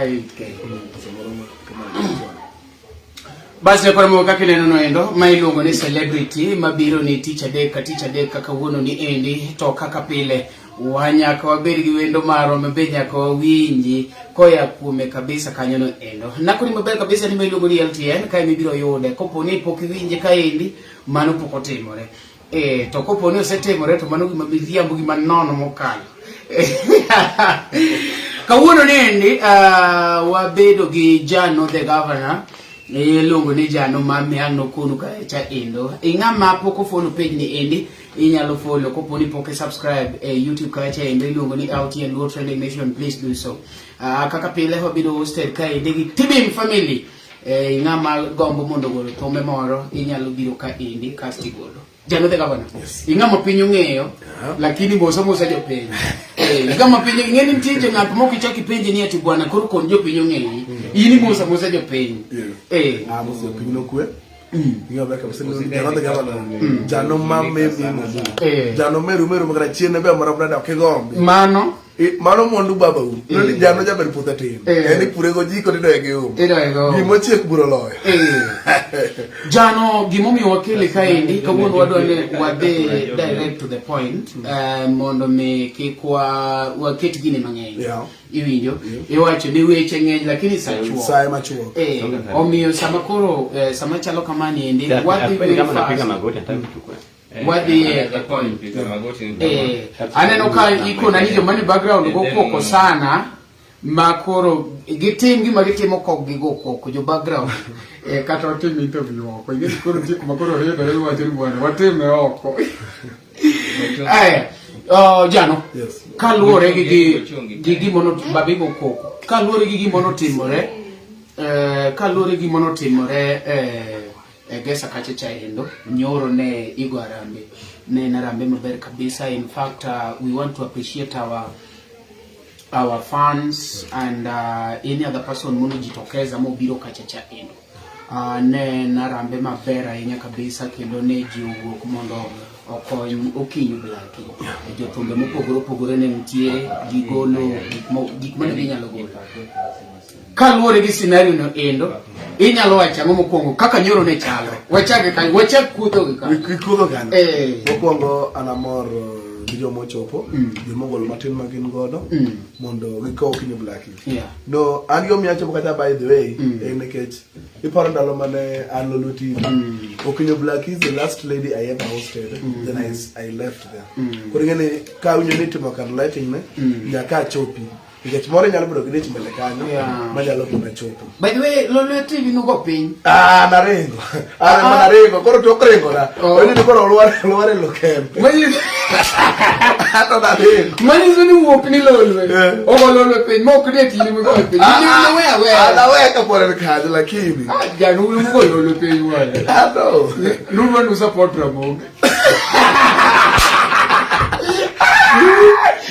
8K. Bas ne koro kaka ineno no endo ma iluongo ni celebrity mabiro ni tich adek ka tich adek kaka wuono ni endi to kaka pile wanyaka wabed gi wendo marwa mabe nyaka wawinji koya kuome kabisa kanyo no endo. Nakoni maber kabisa ni ma iluongo ni LTN kae mibiro yude kopo ni pok iwinje kaendi mano pok otimore. Eh, to kopo ni osetimore to mano gima miriambo gima nono mokalo. Kawuono ni endi wabedo gi Jano the governor iluongo ni Jano ma miang' nokonu kacha endo. Ing'ama pok ofollow page ni endi inyalo follow kopo ni pok subscribe e YouTube kacha endo iluongo ni LTN Luo Trending Nation, please do so. Kaka pile wabedo hosted ka endi gi Tibim family. Ing'ama gombo mondo ogol thumbe moro inyalo biro ka endi kasto igolo. Jano the governor. Yes. Ing'ama piny ong'eyo lakini mosa mosa jopiny. Ing'ama piny ing'e ni nitie jo ng'at moko ichak ipenje ni ati bwana koro kon jopiny ong'eyi. In imosa mosa jopiny. Yes. Ah, mosa jopiny nokwe. Ing'e maber kabisa ni Jano the governor. Jano ma me mi mo. Jano meru meru makata chien ne be moro brada ok igombi. Mano Mano mwandu babau. Noni jano jaber puothe tin. En ipure go jiko tidoye gi um. Idoye go um. Gimochiek buro loyo. Jano gimomiyo wakele kaendi kawuono wadwa ni wadhi direct to the point mondo mi kik waket gini mang'eny. Iwinjo? Iwacho ni weche ng'eny lakini sa chuok. Sa ema chuok. Omiyo sama koro sama chalo kamani endi wadhi very fast. Wadhi e the point. Aneno ka ikona ni joma ni background go koko sana ma koro gitim gima gitimo kok gigo koko jo background. Kata watim interview oko. Ing'e ni koro nitie kuma koro ridore iwacho ni bwana watime oko. Jano. Yes. Kaluwore gi gi gima babi go koko. Kaluwore gi gima notimore, kaluwore gi gima notimore Egesa kacha cha endo nyoro ne igo arambe ne en arambe maber kabisa. In fact we want to appreciate our fans and any other person monojitokeza mobiro kacha cha endo. Ne en arambe maber ahinya kabisa kendo ne ji owuok mondo okony Okinyo Blaki. Jothumbe mopogore opogore ne nitiere gigolo gik mane ginyalo golo. Kaluwore gi scenario no endo, inyalo wacho ang'o mokwongo kaka nyoro ne chalo? Wachak kanyo, wachak kudho gi kanyo. Kudho kanyo. Mokwongo an amor gi joma ochopo, joma ogolo matin ma gin godo mondo gikow Okinyo Blaki. No, an gimomiyo achopo kata by the way, en nikech iparo ndalo mane an Lolwe TV. Okinyo Blaki is the last lady I ever hosted. Then I left there. Koro ing'e ni ka awinjo ni itimo kar lighting ne, nyaka achopi. Nikech moro nyalo bedo gi dich mbele kanyo manyalo mona chopo. By the way, Lolwe TV nugo piny. Ah, naringo. Ah, naringo. Koro tok ringo na. Oh. Ni koro olwar olwar e lokembe. Ato naringo. Manyiso ni wuok ni Lolwe. Ogo Lolwe piny, mok ni ati in go piny. Ni we awe. Ah, nawe ka pore kanyo lakini. Ah, janu mugo Lolwe piny wala. Ato. Nurwa nu support Ramogi.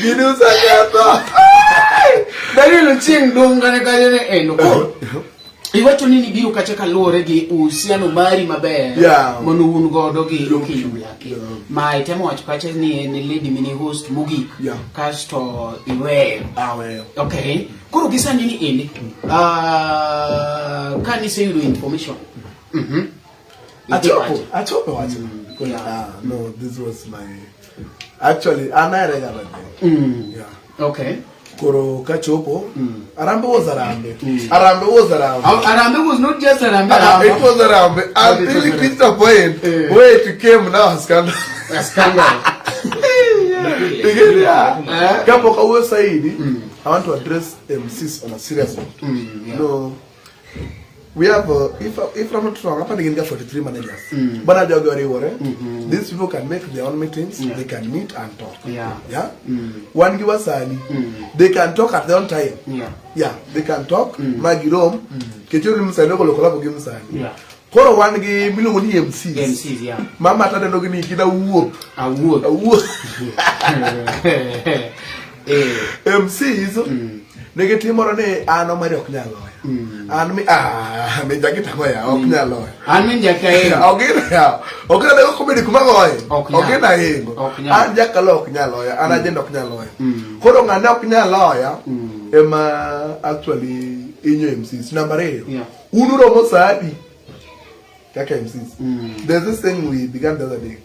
Gini useketho. Daniel Ochieng dunga ne kanyo ne endo. Koro iwacho ni nibiro kacha kaluwore gi uhusiano mari maber mane un godo gi Okinyo Blaki. Ma itemo wacho kacha ni en lady mini host mogik kasto iweyo. Aweyo. Okay. Koro gi sani ni endi ka niseyudo information. Achopo, achopo wacho. No, this was my actually an ahere ga by Yeah. Okay. Koro kachopo, Arambe was Arambe. Arambe was Arambe. Arambe was not just Arambe. Arambe. It was Arambe. Until it reached a point where it became now a scandal. A scandal. Yeah. Kapok awuoyo saidi, I want to address MCs on a serious note. No, we have, if I'm not wrong, hapa gin ga 43 managers. Bana jogi oriwore. These people can make their own meetings, they can meet and talk. Yeah? Wan gi wasani, they can talk at their own time. Yeah, they can talk, ma girom, kech ori msani ogolo collabo gi msani. Koro wan gi miluongo ni MCs. MCs, yeah. Mama to aneno gi ni gin awuoth. Awuoth. Awuoth. MCs ne gitimoro ni an Omari ok nyal loyo. An mi ah mi jakita goya ok nyal loyo. An min jaka ahingo. Ogina ya. Ogina ne ok obedo kuma goye. Ok nyal. Ogina ahingo. Ok nyal. An jakalo ok nyal loyo. An ajenda ok nyal loyo. Koro ng'ane ok nyal loya ema actually inyo MCs. Namba ariyo, Yeah. un uromo saa adi kaka MCs? There's this thing we began the other day.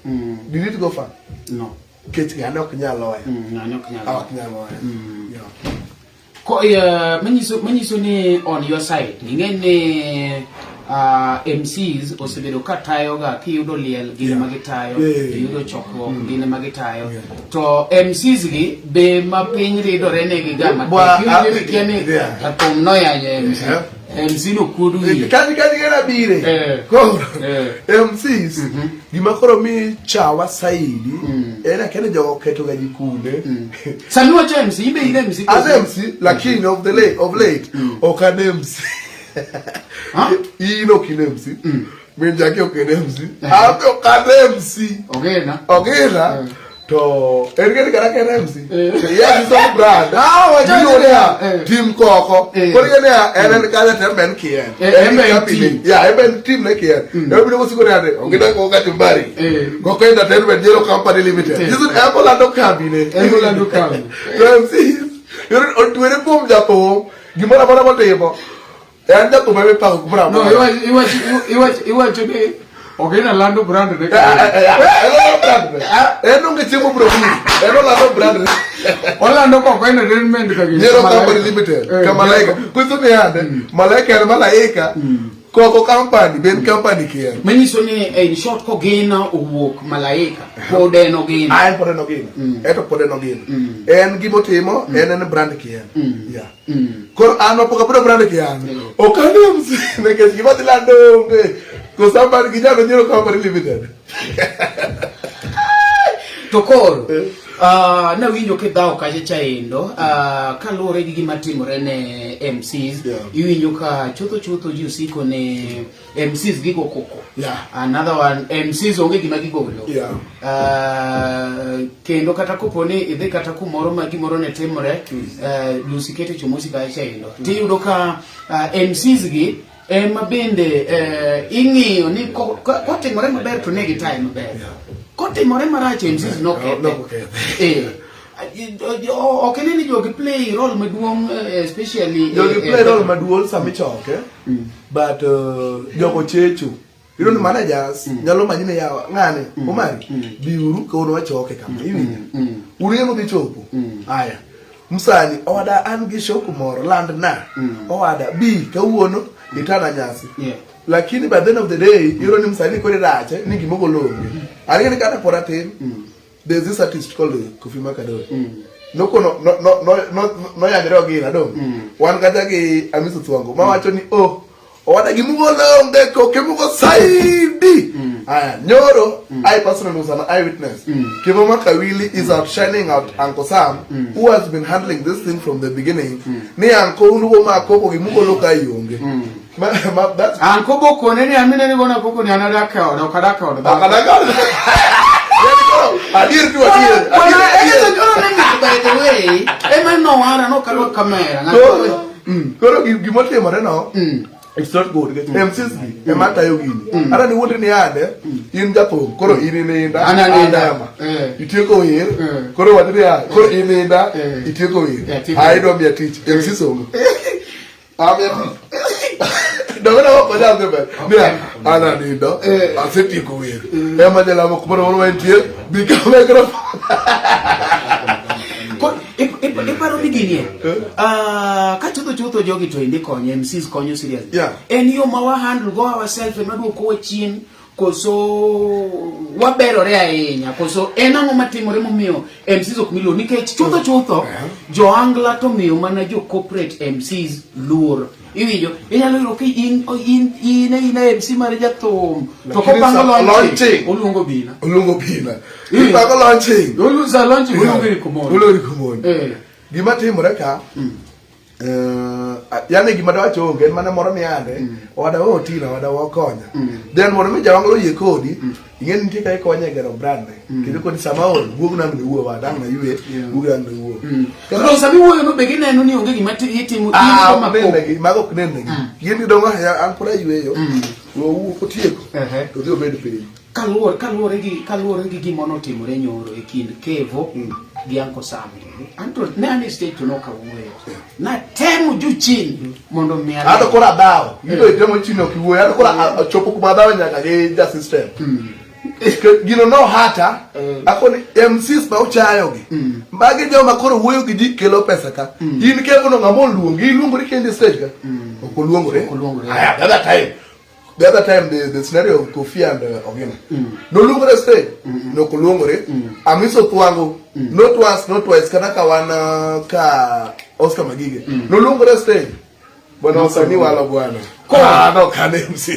Did it go far? No. Kech ng'ane ok nyal loyo. Ng'ane ok nyal. Ok nyal loyo. Yeah. Ko manyiso ni on your side ing'e ni MCs osebedo ka tayoga kiyudo liel gin ema gitayo, iyudo chokruok gin ema gitayo. To MCs gi be ma piny ridore negi ga Bwa, matek. Iwinjo ni kia ni jathum noyanyo MC. MC no kuod wiye. Kanyo gena bire. Koro MCs gima koro mi chawa saidi en akia ni jogo oketo ga jikunde. Sani wacho MC, in be in MC. As MC, lakini of the late, of late, ok an MC. Huh? In ok in MC. Min Jackie ok en MC. An be ok an MC. Ogena. Ogena. To en gani kata ka en MC. To iya gi some brand. Ah, wacho Miluongo niya, Eh. Team Koko. Koro ing'e niya, en en kanyo to en be en kien. En be en En team. Yeah, en be en team ne kien. Ema biro kosiko ni ane, Ogena Koko Kachumbari. Koko Entertainment Zero Company Limited. Nyiso ni en bolando kambi ne. En bolando kambi. To MCs, yore otwere kuom jathum, gimoro amora motimo. En jathum ema ipako kumoro No, amora. iwacho ni Ogena lando brand ne. En olando brand ne. En onge chiemo biro biro. En olando brand ne. Olando Koko Entertainment ka gini. Nyero Company Limited. Ka Malaika. Kuso ni ande, Malaika en Malaika. Koko Company, ben company kien. Manyiso ni in short Kogena owuok Malaika. Pod en Ogena. Ah, en pod en Ogena. Eto pod en Ogena. En gimotimo, en en brand kien. Yeah. Koro an mapok abedo brand kien. Ok an MC nikech gima dhi lando onge. Koso an gi jalo Nyero Company Limited. To koro nawinjo kidhawo kacha chaendo kaluwore gi gima timore ne MCs. Iwinjo ka chutho chutho ji osiko ne MCs gigo koko. Another one, MCs onge gima gigolo. Kendo kata kopo ni idhi kata kumoro ma gimoro ne timore, Lucy Kete Chomosi kacha chaendo. Tiyudo ka MCs gi ema bende ing'iyo ni kotimore maber to ne gitaye maber. Kotimore marach MCs nokethe. Nokethe. Ok ine ni jogi play role maduong' especially Jogi play role maduong' sama ichoke, but jogo checho. Iyudo ni managers nyalo manyi ni yawa ng'ane Omari biuru kawuono wachoke kama iwinjo. Un ema udhi chopo. Aya. Msani owada an gi show kumoro land na. Owada bi kawuono itana nyasi. Lakini by the end of the day iyudo ni msani koro irache ni gima ogolo onge. Ang'e ni kata pod atin. There's this artist called Kofi Makadori. Nokono no no no no noyanyre Ogina dong. Wan kata gi Amiso Thwango mawacho ni oh owada gimugolo onge koke mugo saidi. Aya nyoro I personally was an eyewitness. Kevo Makawili is outshining out Uncle Sam who has been handling this thing from the beginning. Ni Uncle unugo makoko gimugolo ka ionge. Ma, that's Anko bokone ni amine ni gona koko ni anadak e ode, ok adak e od dhako. Akadaka. Yani koro adier tu adier. Bwana, Adier, ene adier. to ne ni by the way, ema nowara nokadwa kamera. Koro koro gimotimore no it's not good. Nikech MCs gi ema tayo gini. Ata ni wuondri ni ande in jathum koro in ininda An aninda. an ema. Itieko wer koro wach niya koro ininda itieko wer. Atieko Ah, idwa miya tich. MC somo. Amiya tich. Donge ne ok onyal dhi mbele. Niya, an anindo, asetieko wer. Ema jalamo kumoro amora ma entie, bi kaw microphone. Iparo ni gini e? Ka chutho chutho jogi to endi konyo, MCs konyo seriously. En yo ma wa handle go ourselves ema duokowa chien koso waberore ahinya koso en ang'o matimore momiyo MCs ok mi luor nikech chutho chutho jo-Angla to miyo mana jo corporate MCs luor. Iwinjo inyalo yudo ka in in in in MC mar jathum to Lakini kopango sa- launching launching. oluongo bina. Oluongo bina. Ipango launching. Olu sa launching oluongo Eric Omondi. Oluongo Eric Omondi. Gima timore ka, yani gima dawacho onge en mana moro ni ande owada o tina owada wakonya. Then mondo mi jawanglo oyie kodi, ing'e ni nitie kaka ikonye e gero brand ne. Kendo kodi sama ool, guog nang' ne wuo owada, ang' na ywe, guog ang' ne wuo. To sama iwuoyo no be gineno ni onge gima itimo, in Ah, go ok nen makoko. negi, mago ok nen negi. Gin gidongo ahinya, an pod ayweyo. Wawuo kotieko, to odhi obed piny. Kaluwore gi gima notimore nyoro e kind Kevo gi Uncle Sam. Anto ne an e stage to nokawuoyo. Natemo juu chini mondo mi Ato koro adhawo. Ito itemo chini ok iwuoyo. Ato koro achopo kuma adhawo nyaka gi ja system. Gino no hata. Akoni MCs ma uchayo gi. Magi joma koro wuoyo gi ji kelo pesa ka. In kego no ng'ama oluongi, iluongori kendi e stage ka. Ok oluongore. Ok oluongore. Aya, the other time. The other time the scenario of Kofi and Ogina. Noluongore stage. Nok oluongore. Amiso Thwango. Not once, not twice. Kata ka wan ka Oscar Magige. Noluongore stage. Bwana wasanii walo bwana. Ah, no kan MC.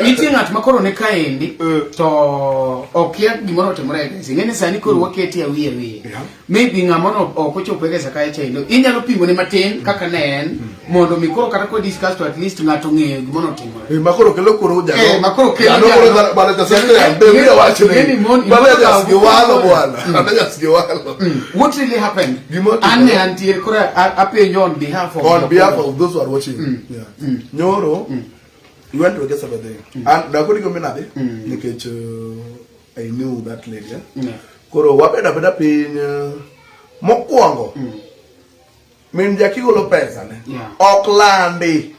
Nitie ng'at ma koro ne kaendi to okia gimoro otimore e gesa. Ing'e ni sani koro waketi awiye awiye. Maybe ng'ama no ok ochopo e gesa kae chendo. Inyalo pimo ne matin kaka ne en mondo mi koro kata kwa discuss to at least ng'ato ng'eyo gimoro otimore. Eh, makoro kelo koro jalo. Eh, makoro kelo jalo. jalo. Koro bana ja sasa be mi wacho Ng'e ni ni. mon- Bana ja giwalo bwana. Bana ja giwalo. What really happened? Gima otimore. An ne antie koro apenjo on behalf of On behalf of those who are watching. Yeah. Nyoro, you went to Egesa by the And nakoni go minadhi nikech I knew that lady. Eh? Yeah. Koro wabedo abeda piny mokwongo. Min jaki golo pesa ne. Yeah. Ok landi.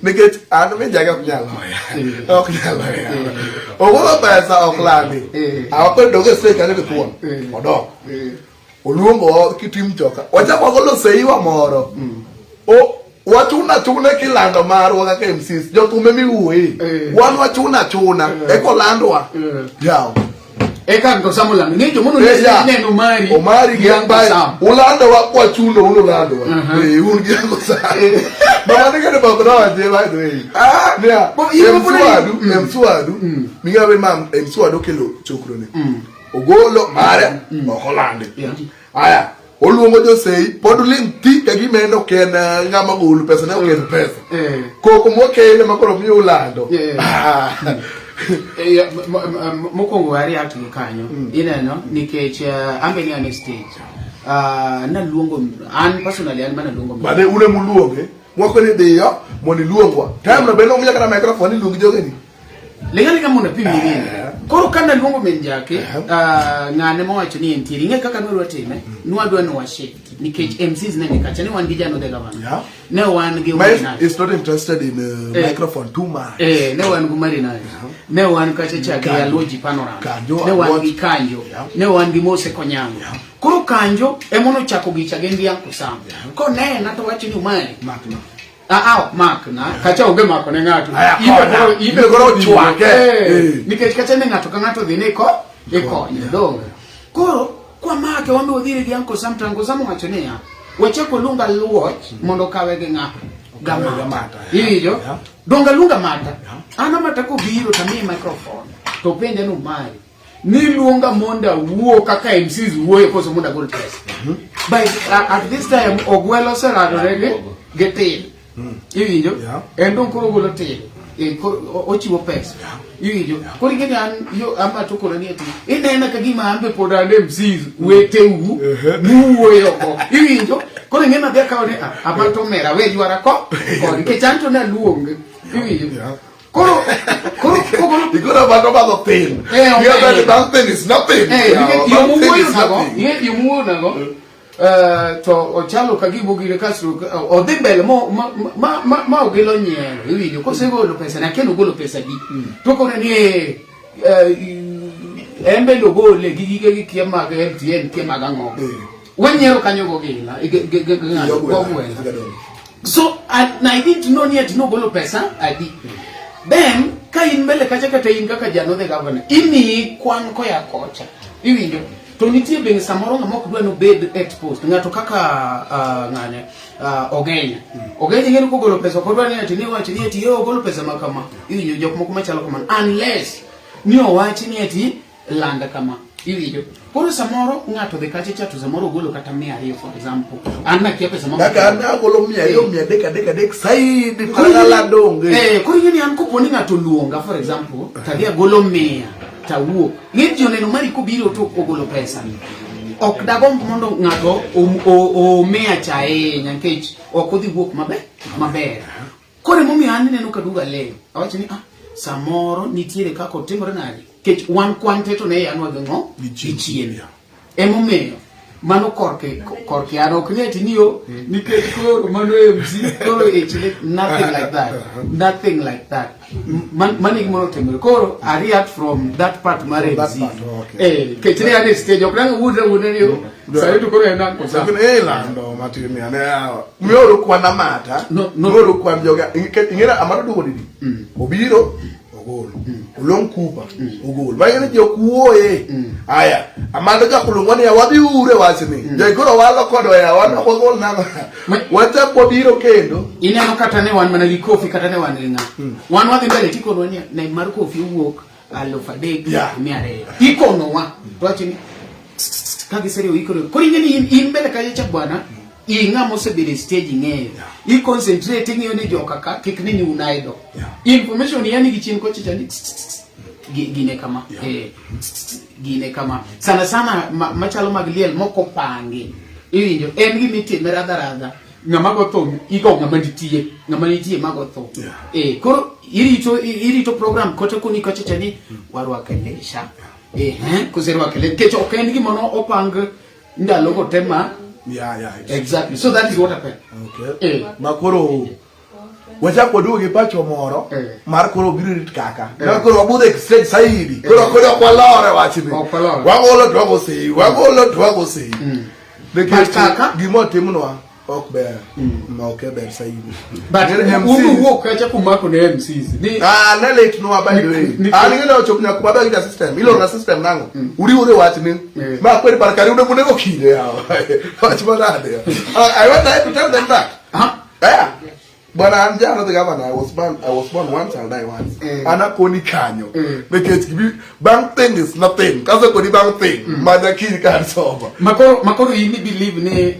Nikech an min jaki ok nyal loya. Ok nyal loya. Ogolo pesa ok landi. Awakoni dog e stage kanyo gi thuon. Odok. Oluongo kitim choka. Wachako wagolo seiwa moro. O wachuna chuna kilando marwa kaka MCs. Jothum ema iwuoye. Wan wachuna chuna. Eka olandwa. Yaw. Eka Uncle Sam olando. Ng'e jomono Eh, yeah. neno Omari. Omari gi Uncle Ambai. Sam. Ulandowa kwachuno un ulandowa. Eh, un gi Uncle Sam. Mama ni kene bok nowache by the way. Ah, Niya, bo- in MC pok oneno- Wadu, MC Wadu, ming'awe ma MC Wadu okelo chokrone. Ogolo mare, ok olandi. Yeah. Aya, oluongo josei, pod ling thi ka gima en ok en ng'ama golo pesa ne ok en pesa. Eh. Koko mwakele ma koro miyo ulando. Yeah. Ah. Eh, mokwongo wa react gi kanyo ineno nikech an be ne an e stage. Ah, naluongo an personally an mana luongo Bade une muluonge, mwako ni dhiyo mondo iluongwa. Time no bende omiya kata microphone iluong jogeni. Linga linga mondo apim ni gini. Koro ka naluongo min Jaki, ng'ane mowacho ni entiere, ing'e kaka nwadwa time, nwadwa ni wa shift nikech MCs ne ni kacha, ne wan gi Jano the Governor. Yeah. Ne wan gi Mike Marinaj. is not interested in microphone too much. Eh, ne wan gi Marinaj. Ne wan kacha cha gi Aloji Panorama. Kanjo, Ne wan gi Aluoch. Kanjo. Yeah. Ne wan gi Mose Konyango. Koro Kanjo ema nochako gicha gi Uncle Sam. Konena to wacho ni Omari. Mak no. Ah, ah, ok mak na. Kacha onge mako ne ng'ato. Aya, Ibe konya. koro ibe Ibe koro ochwake. Eh, Eh. nikech kacha ne ng'ato ka ng'ato dhi ne ko ikonyo donge. Koro kwa make wambe wadhire gi Uncle Sam to Uncle Sam owacho niya, wachako luonga luoch mondo okawe gi ng'a Okawe gamata. gamata, Iwinjo? yeah. Donga luonga mata. An amata kobiro to amiye microphone to penja ni Omari niluonga mondo awuo kaka MCs wuoyo koso mondo agol pesa. By at this time ogwelo oseradore gi til. Iwinjo? Yeah. En dong koro ogolo til. Eh, ochiwo pesa. Iwinjo? Koro ing'e ni an yo ama to koro ni ati inena ka gima an be pod an MCs weteu muwuoyo go. Iwinjo? Koro ing'e ni adhi akawo ni ah, ama to omera we ywara ko kod nikech an to naluonge. Iwinjo? Yeah. Koro koro kogolo Ikoro bato bato thin. Eh, The other okay. that thing is nothing. Eh, Yeah, nikech that yo thing muwuoyo is nago, nothing. ing'e yo muwuoyo nago, to ochalo ka gima ogire kasto odhi mbele mo ma ma, ma, ma ogilo nyiero iwinjo kosegolo pesa ne akia ni ogolo pesa di to kone ni eh, en bende ogole gi gige gi kia mag MTN kia mag ang'o wanyiero kanyo gogila gogwela so I didn't know ni ati nogolo pesa adi then ka in mbele kacha kata in kaka jano the governor imiyi kwan koya kocha iwinjo to nitie bende samoro ng'ama ok dwa nobed exposed ng'ato kaka ng'ane Ogenya Ogenya ing'e ni kogolo pesa ok odwa ni ati ni wacho ni ati yo ogolo pesa ma kama iwinjo jok moko machalo kamano unless ni owachi ni ati landa kama iwinjo koro samoro ng'ato dhi kacha cha to samoro ogolo kata 200 for example an nakia pesa ma Kaka an agolo 200 300 3 3 saidi kalala donge. Eh, koro ing'e ni an kopo ni ng'ato oluonga for example tadhi agolo 100 tawuok ng'e ji oneno mari kobiro to ogolo pesa ok dagomb mondo ng'ato omiya cha ahinya nikech ok odhi wuok maber maber koro emomiyo an ineno ka duogo aleyo awacho ni ah samoro nitiere kaka otimore nade nikech wan kwan te to ne yanwa gi ng'o gi chien emomiyo Mano korke korke an ok ni ati niyo nikech koro mano MC koro ich nothing like that. Nothing like that. Mano e gima notimore. Koro I react from that part mar From that MC. part, okay. Eh, kech ne an e stage ok dang' wuodre wuodre ni yo. Sani to koro en Uncle Sam. Lakini eh lando matin ni ane yawa. Mioro kwan amata. No, no. Mioro kwan joga. Ing'e amata duogo didi. Obiro ogol. Olong kupa ogol. Ma ing'e ni ji ok wuoye. Aya, amata jakulungwa ni wadhi ure wachni. Jo koro walo kodwa ya wan ok wagol nang'o. Wachak wabiro kendo. Ineno kata ne wan mana gi Kofi kata ne wan gi ng'a. Wan wadhi mbele tikonwa ni ne mar Kofi owuok 3200. Ikonowa. To wacho ni ka giseriwo ikono. Koro ing'e ni in mbele kacha cha bwana i ng'ama osebedo e stage ing'eyo. I concentrate ing'eyo ni joka ka kik ni un idol. Information yani gi chien kocha cha ni gine kama. Gine kama. Sana sana machalo mag liel moko pangi. Iwinjo en gima itime radha radha. Ng'ama go thum igo ng'ama nitie, ng'ama nitie mago thum. Koro irito program kote koni kocha cha ni warwake lesha. Koserwake lesha. Nikech ok en gima no opang ndalo go te ma. Yeah, yeah, exactly. So that is what happened. Okay. Ma koro wachak waduogo gi pacho moro mar koro biro rit kaka. Ma koro wabudho e stage saidi. Koro koro ok walore wachni. Ok walore. Wagolo to wago sei, wagolo to wago sei. Nikech But kaka? gima otimnwa ok ber. Ma ok ber saidi. But Ng'eni unu MCs wuok kacha kumako ne MCs. Ni Ah, ne litnwa by the way. An ing'e ne ochopo nyaka kuma adwa gi system. Iloro na system nang'o? Uriwore wachni. Ma kweri par kari unego nego kinde yawa. Wach manade. I went there to tell them that. Ha? Yeah. Bwana an jalo the governor. I was born once, I'll die once. An akoni kanyo. Nikech bang thing is nothing. Kaso koni bang thing. Mana kiny ka an sober. Makoro in believe ni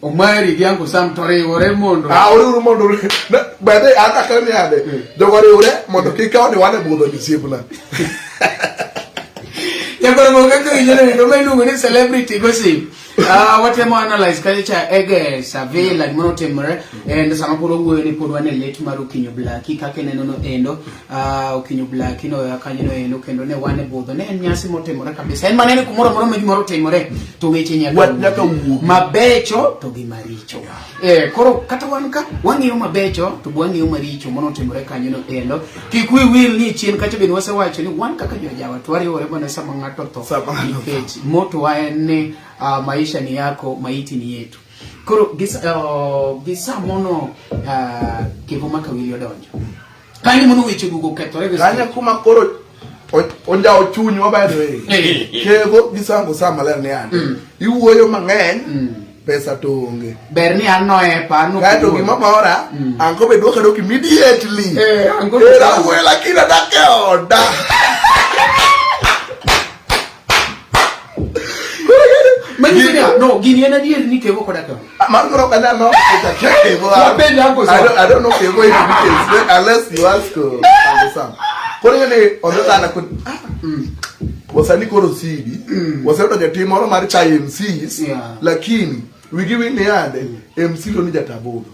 Omari gi Uncle Sam to riwore mondo. Ah, oriwore mondo. By the way, an akane ni ade. Jogo riwore mondo kik kaw ni wan e budho ni osiepna. Jakoro mo kaka winjo ni to iluongo ni celebrity gossip. Watemo analyze kacha cha Ege Savila gima notimore and sama pod wawuoyo ni pod wan e lit mar Okinyo Blackie kaka ineno no endo. Okinyo Blackie no ya kanyo no endo kendo ne wan e budho. Ne en nyasi motimore kabisa. En mana ni kumoro amora ma gimoro otimore to weche nyaka Wach nyaka wuogi. Mabecho to gi maricho. Koro kata wan ka wang'iyo mabecho to wang'iyo maricho monotimore kanyo no endo. Kik wi wil ni chien kacha bende wasewacho ni wan kaka jojawa to wariwore mana sama ng'ato tho. Sama ng'ato tho. Nikech moto wa en ni maisha ni yako, maiti ni yetu. Koro gi samono Kevo Makawili odonjo. Kanyo mono weche duogo okethore gi Kanyo kuma koro onjawo chunywa by the way. Kevo gi Sango Sam maler ni ande. Iwuoyo mang'eny, pesa to onge. Ber ni an noepa, an Kaeto ok gima mora, anko be duoka dok immediately. Anko Era wuoyo lakini adak e oda. Manyiso ni no, gini en adier ni Kevo koda ka. Mar koro ok anyal no. Kevo. Wapenjo Uncle Sam. I don't know Kevo in details unless you ask Uncle Sam. Koro ing'e ni onge dhano kod wasani koro sidi waseyudo jatim moro mar chai MCs lakini wigi wil ni yande MC to ni jatabudho.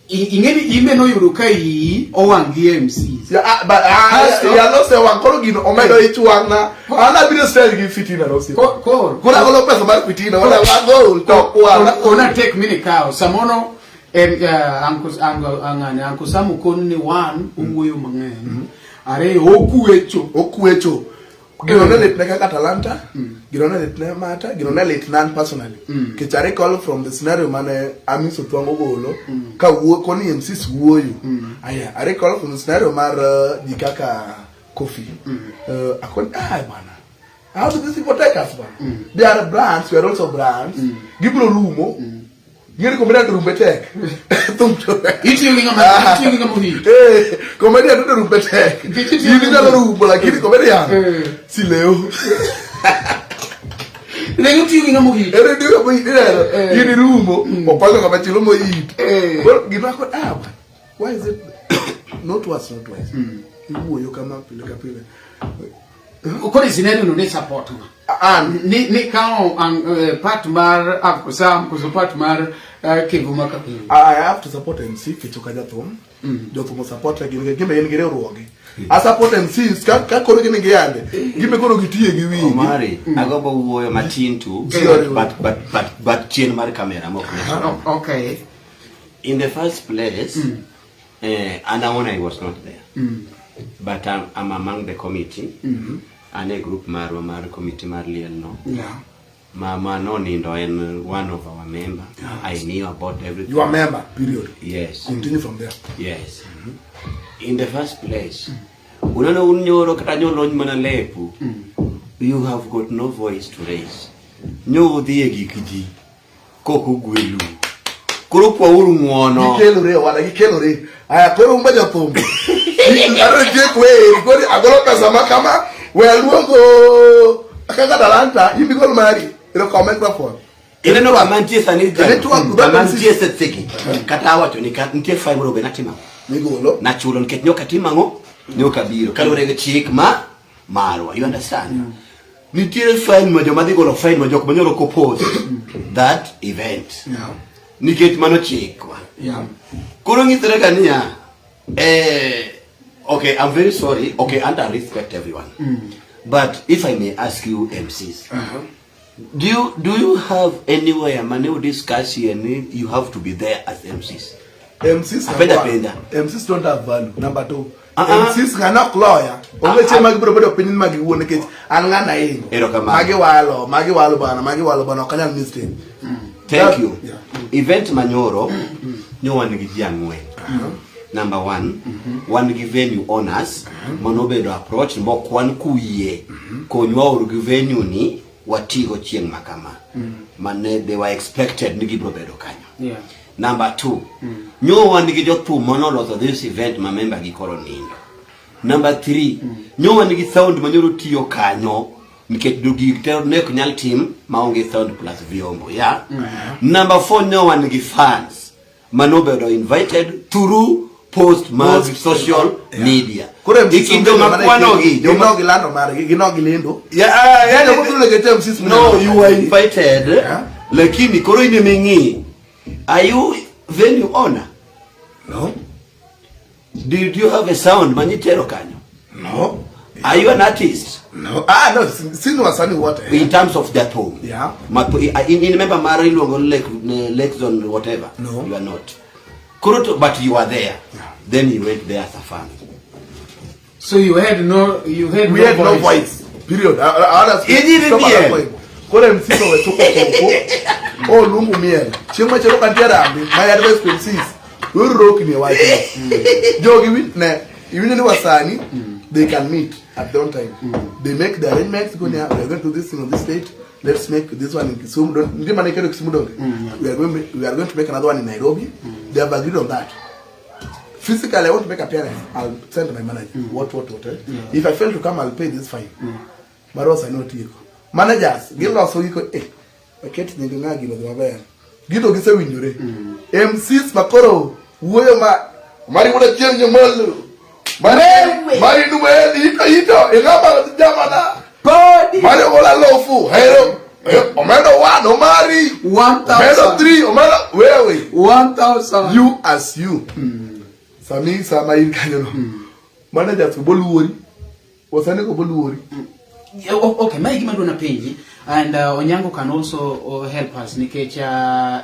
Ing'e ni in be noyudo ka iyi owang' gi MCs. Ya, ah, but, ah, Asto- ya nosewang' koro gino omedo ich wang' na an abiro sell gi fitina no osiepa. Koro Koro agolo pesa mar fitina wala agol to kwala. Kona tek mini kawo samono Uncle ang'ane Uncle Sam okon ni one owuoyo mang'eny ariyo okwecho Okwecho. Gino ne litne kaka Talanta, gino ne litne Mata, gino ne litna an personally. Nikech I recall from the scenario mane Amis Othuango ogolo, ka wuo koni MCs wuoyo. Aya, I recall from the scenario mar ji kaka Kofi. Akoni, ah bana. How do these people take us, bana? They are brands, we are also brands. Gibiro rumo. Ng'eni comedian to rumbe tek. Thum to. Itiyo gi ng'ama itiyo gi ng'ama ohit. Comedian to rumbe tek. Nikech itiyo In inyalo rumbo lakini comedian si leo. Ne itiyo gi ng'ama ohit. Ere diyo mo ineno. In irumo, opango ng'ama chielo moyit. Koro gima ko ah why is it not once not twice. Iwuoyo kama pile ka pile. Koro scenario no ne support ng'a? An Ni kawo part mar Uncle Sam koso part mar Kevo Makawili. I have to support MC Kicho ka jathum. Jothum support gin gin gin gi riwruoge. A support MCs ka ka koro gin gi yande. Gime koro gitiye gi wigi. Omari, agombo wuoyo matin tu, Sorry. but chien mar kamera mok ne. Oh, okay. In the first place, an awuon I was not there. But I'm among the committee. An e group marwa mar committee mar liel no. Mama nonindo en one of our member. I knew about everything. You are member, period. Yes. Continue from there. Yes. In the first place, uneno un nyoro kata nyolony mana lepu, you have got no voice to raise. Nyo udhi e gik ji, kok ugwelu. Koro kwauru ng'uono. Gikelore wala gikelore. Aya koro umba jothum. Aro tiek wer, koro agolo pesa ma kama, we aluongo kaka talanta, in bigol mari, ero kaw microphone. Ineno kama nitie sani Network, kama nitie sechegi. Kata awacho ni ka nitie fine moro be natimo. Migolo. Nachulo nikech nyoka timo ang'o? Nyoka biro. Kaluwore gi chik ma marwa. You understand? Nitiere fine ma joma dhi golo fine ma jok ma nyoro kopose that event. Nikech mano chikwa. Koro nyisore ga niya, okay, I'm very sorry. Okay, and I respect everyone. But if I may ask you MCs, do you have anywhere mane u discuss here ni you have to be there as MCs? MCs Apenda number one. penda. MCs don't have value. Number two. Ah, ah. MCs ng'ano ok loya. Onge chieng' ma gibiro bedo piny ma giwuo nikech an ng'ana hingo. Erokamano. Magi walo, magi walo bana, magi walo bana, ok anyal mistake. Thank you. Yeah. Event manyoro nyo wan gi ji ang'wen. Number one, wan gi venue owners manobedo approach mok wan kuyie konywa uru gi venue ni watigo chieng' ma kama. Mane they were expected ni gibiro bedo kanyo. Number two, nyo wan gi jothum manoloso this event ma member gi koro nindo. Number three, nyo wan gi sound manyoro tiyo kanyo nikech gik te ne ok nyal tim maonge sound plus vyombo, yeah? Number four, nyo wan gi fans manobedo invited through post mag social media. Koro E MCs kind joma kwanogi, joma gino gilando margi, gino gilendo. Yeah, ah, Yeah, yani- joma biro lege MCs No, you were invited. Yeah. Lakini koro in eming'i. Are you venue owner? No. Did you have a sound manitero kanyo? No. Are you an artist? No. Ah, no, sino wasani wote. In terms of that home. Yeah. Ma, in member mara iluongo ni Lake Zone whatever. No. You are not. Koro to, but you are there. Yeah. Then you went there as a fan. So you had no, you had We no had no voice. voice. Period. I Ijiri stop at that miel. point. Koro MCs owe choko koko. O lungu miel. Chieng' machielo ka nitie rambi, my advice to MCs, weuru rokni e wachno. Jogi ne, iwinjo ni wasani, they can meet at their own time. They make the arrangements, go near, we are going to do this thing on this date. Let's make this one in Kisumu. Don't, nitie mana iketo Kisumu donge. We are going to make another one in Nairobi. They have agreed on that. Physically, I want to make appearance. I'll send my manager. What? Eh? If I fail to come, I'll pay this fine. But also, I know tieko. Managers, giloso giko, waket nying ng'a gino dhi maber. Gito gisewinjore. MCs makoro wuoyo ma mari wuoda chieng' nyomolo. Mari mari nume ito ito ing'ama jamana. Body. Mari ogola lofu. Hero. Omedo 1 Omari. 1,000. Omedo 3 Omedo wewe. 1,000. You as you. Sami sama in kanyo no. Managers go boluori. Wasani go boluori. Yeah, okay, mae gima adwa napenji and Onyango can also help us nikech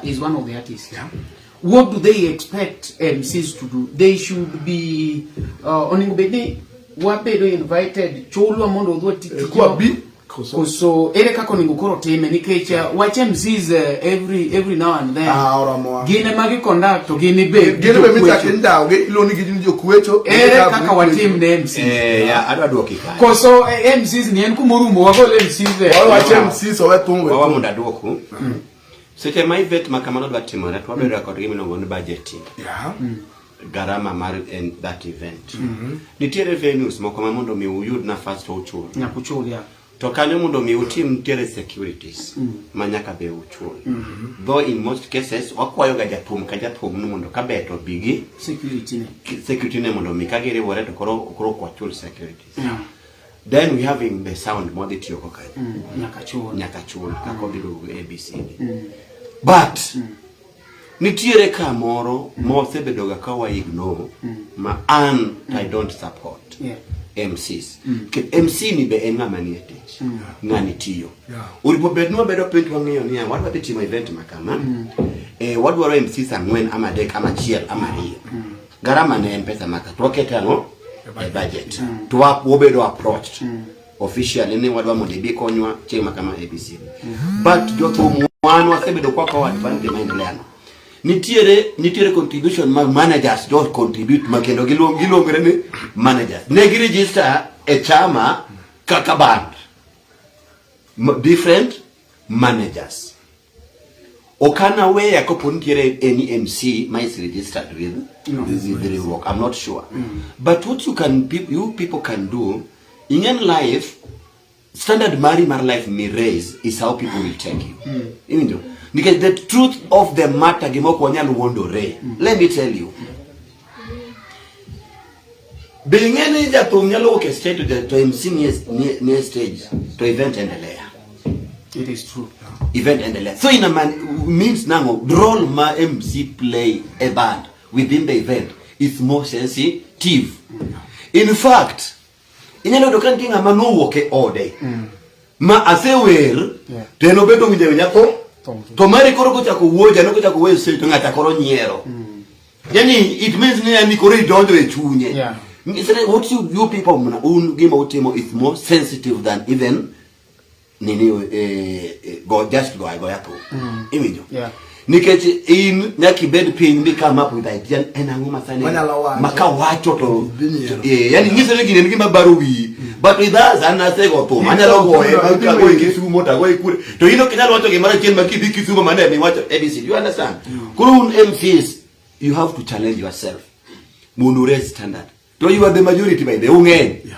is one of the artists. Yeah. What do they expect MCs to do? They should be onego bed ni wabedo invited chulwa mondo odhi wati tijwa. Kwa bi koso. Koso ere kaka onego koro time nikech wach MCs every now and then. Ah, oromowa. Gin ema gi conduct to gin ibe. Gin be michak indawo gi iluongo ni gin jokwecho. Ere kaka watim ne MCs? Yeah, adwa duoki kanyo. Koso MCs ni en kumorumo wagol MCs e. Wach MCs owe thum we. Wawa mondo aduoku. Seche ma event ma kamano dwa timore to wabedo kod gima iluongo ni budgeting. Yeah. Garama mar en that event. Nitiere venues moko ma mondo mi uyud nafas to uchul. Nyaka uchul, yeah. To kanyo mondo mi utim nitiere securities ma nyaka be uchul. Though in most cases wakwayo ga jathum ka jathum ni mondo ka ber to bi gi Security ne. security ne mondo mi ka giriwore to koro ok wachul securities. Then we having the sound modhi tiyogo kanyo. Nyaka chul. Nyaka chul kaka odhi luwo ABCD. But Nitiere kamoro ma wasebedoga ka wa ignore ma an I don't support. Yeah. MCs. Ke MC ni be en ng'ama nie tich. Ng'ani tiyo. Oripo bed ni wabedo piny to wang'iyo niya wadwa dhi timo event ma kama. Eh, wadwaro MCs ang'wen ama adek ama achiel ama ariyo. Garama ne en pesa maka to wakete ang'o? E budget. To wabedo approached. Officially ni wadwa mondo ibi konywa chieng' ma kama ABC. But jothum wan wasebedo kwa kawo advantage maendelea no. Nitiere contribution mag managers jo contribute ma kendo giluongre ni managers. Ne gi register e chama kaka band. Different managers. Okana weya kopo nitiere any MC ma is registered with with riwruok. I'm not sure. But what you people can do in life, standard mari mar life mi raise is how people will take you. Iwinjo? Because the truth of the matter gima ok wanyal wuondore. Let me tell you. Be ing'e ni jathum nyalo wuok e stage to MC nie stage to event endelea. It is true. Event endelea. So in a man means nango role ma MC play a band within the event is more sensitive. In fact, inyalo yudo ka nitie ng'ama nowuok e ode ma asewer to en obedo winjo awinja tho to mari koro kochako wuoyo jano kochako wuoyo stage to ng'ata koro nyiero. Yani it means ni yani koro idonjo e chunye. Instead, what you people mna un gima utimo is more sensitive than even nini go just go agoya thum. Iwinjo? Nikech in nyaka ibed piny mi come up with idea en ang'o ma sani Wanyalo wacho. ma kawacho to Dhi nyiero. yani nyiso ni gini en gima baro wiyi. But with us an asego thum anyalo goye ma kagoye Kisumo to agoye kure to in ok inyal wacho gimoro achiel ma kidhi Kisumo mane miwacho ABC. Do you understand? Koro un MCs you have to challenge yourself mondo raise standard. To you are the majority by the ung'eny.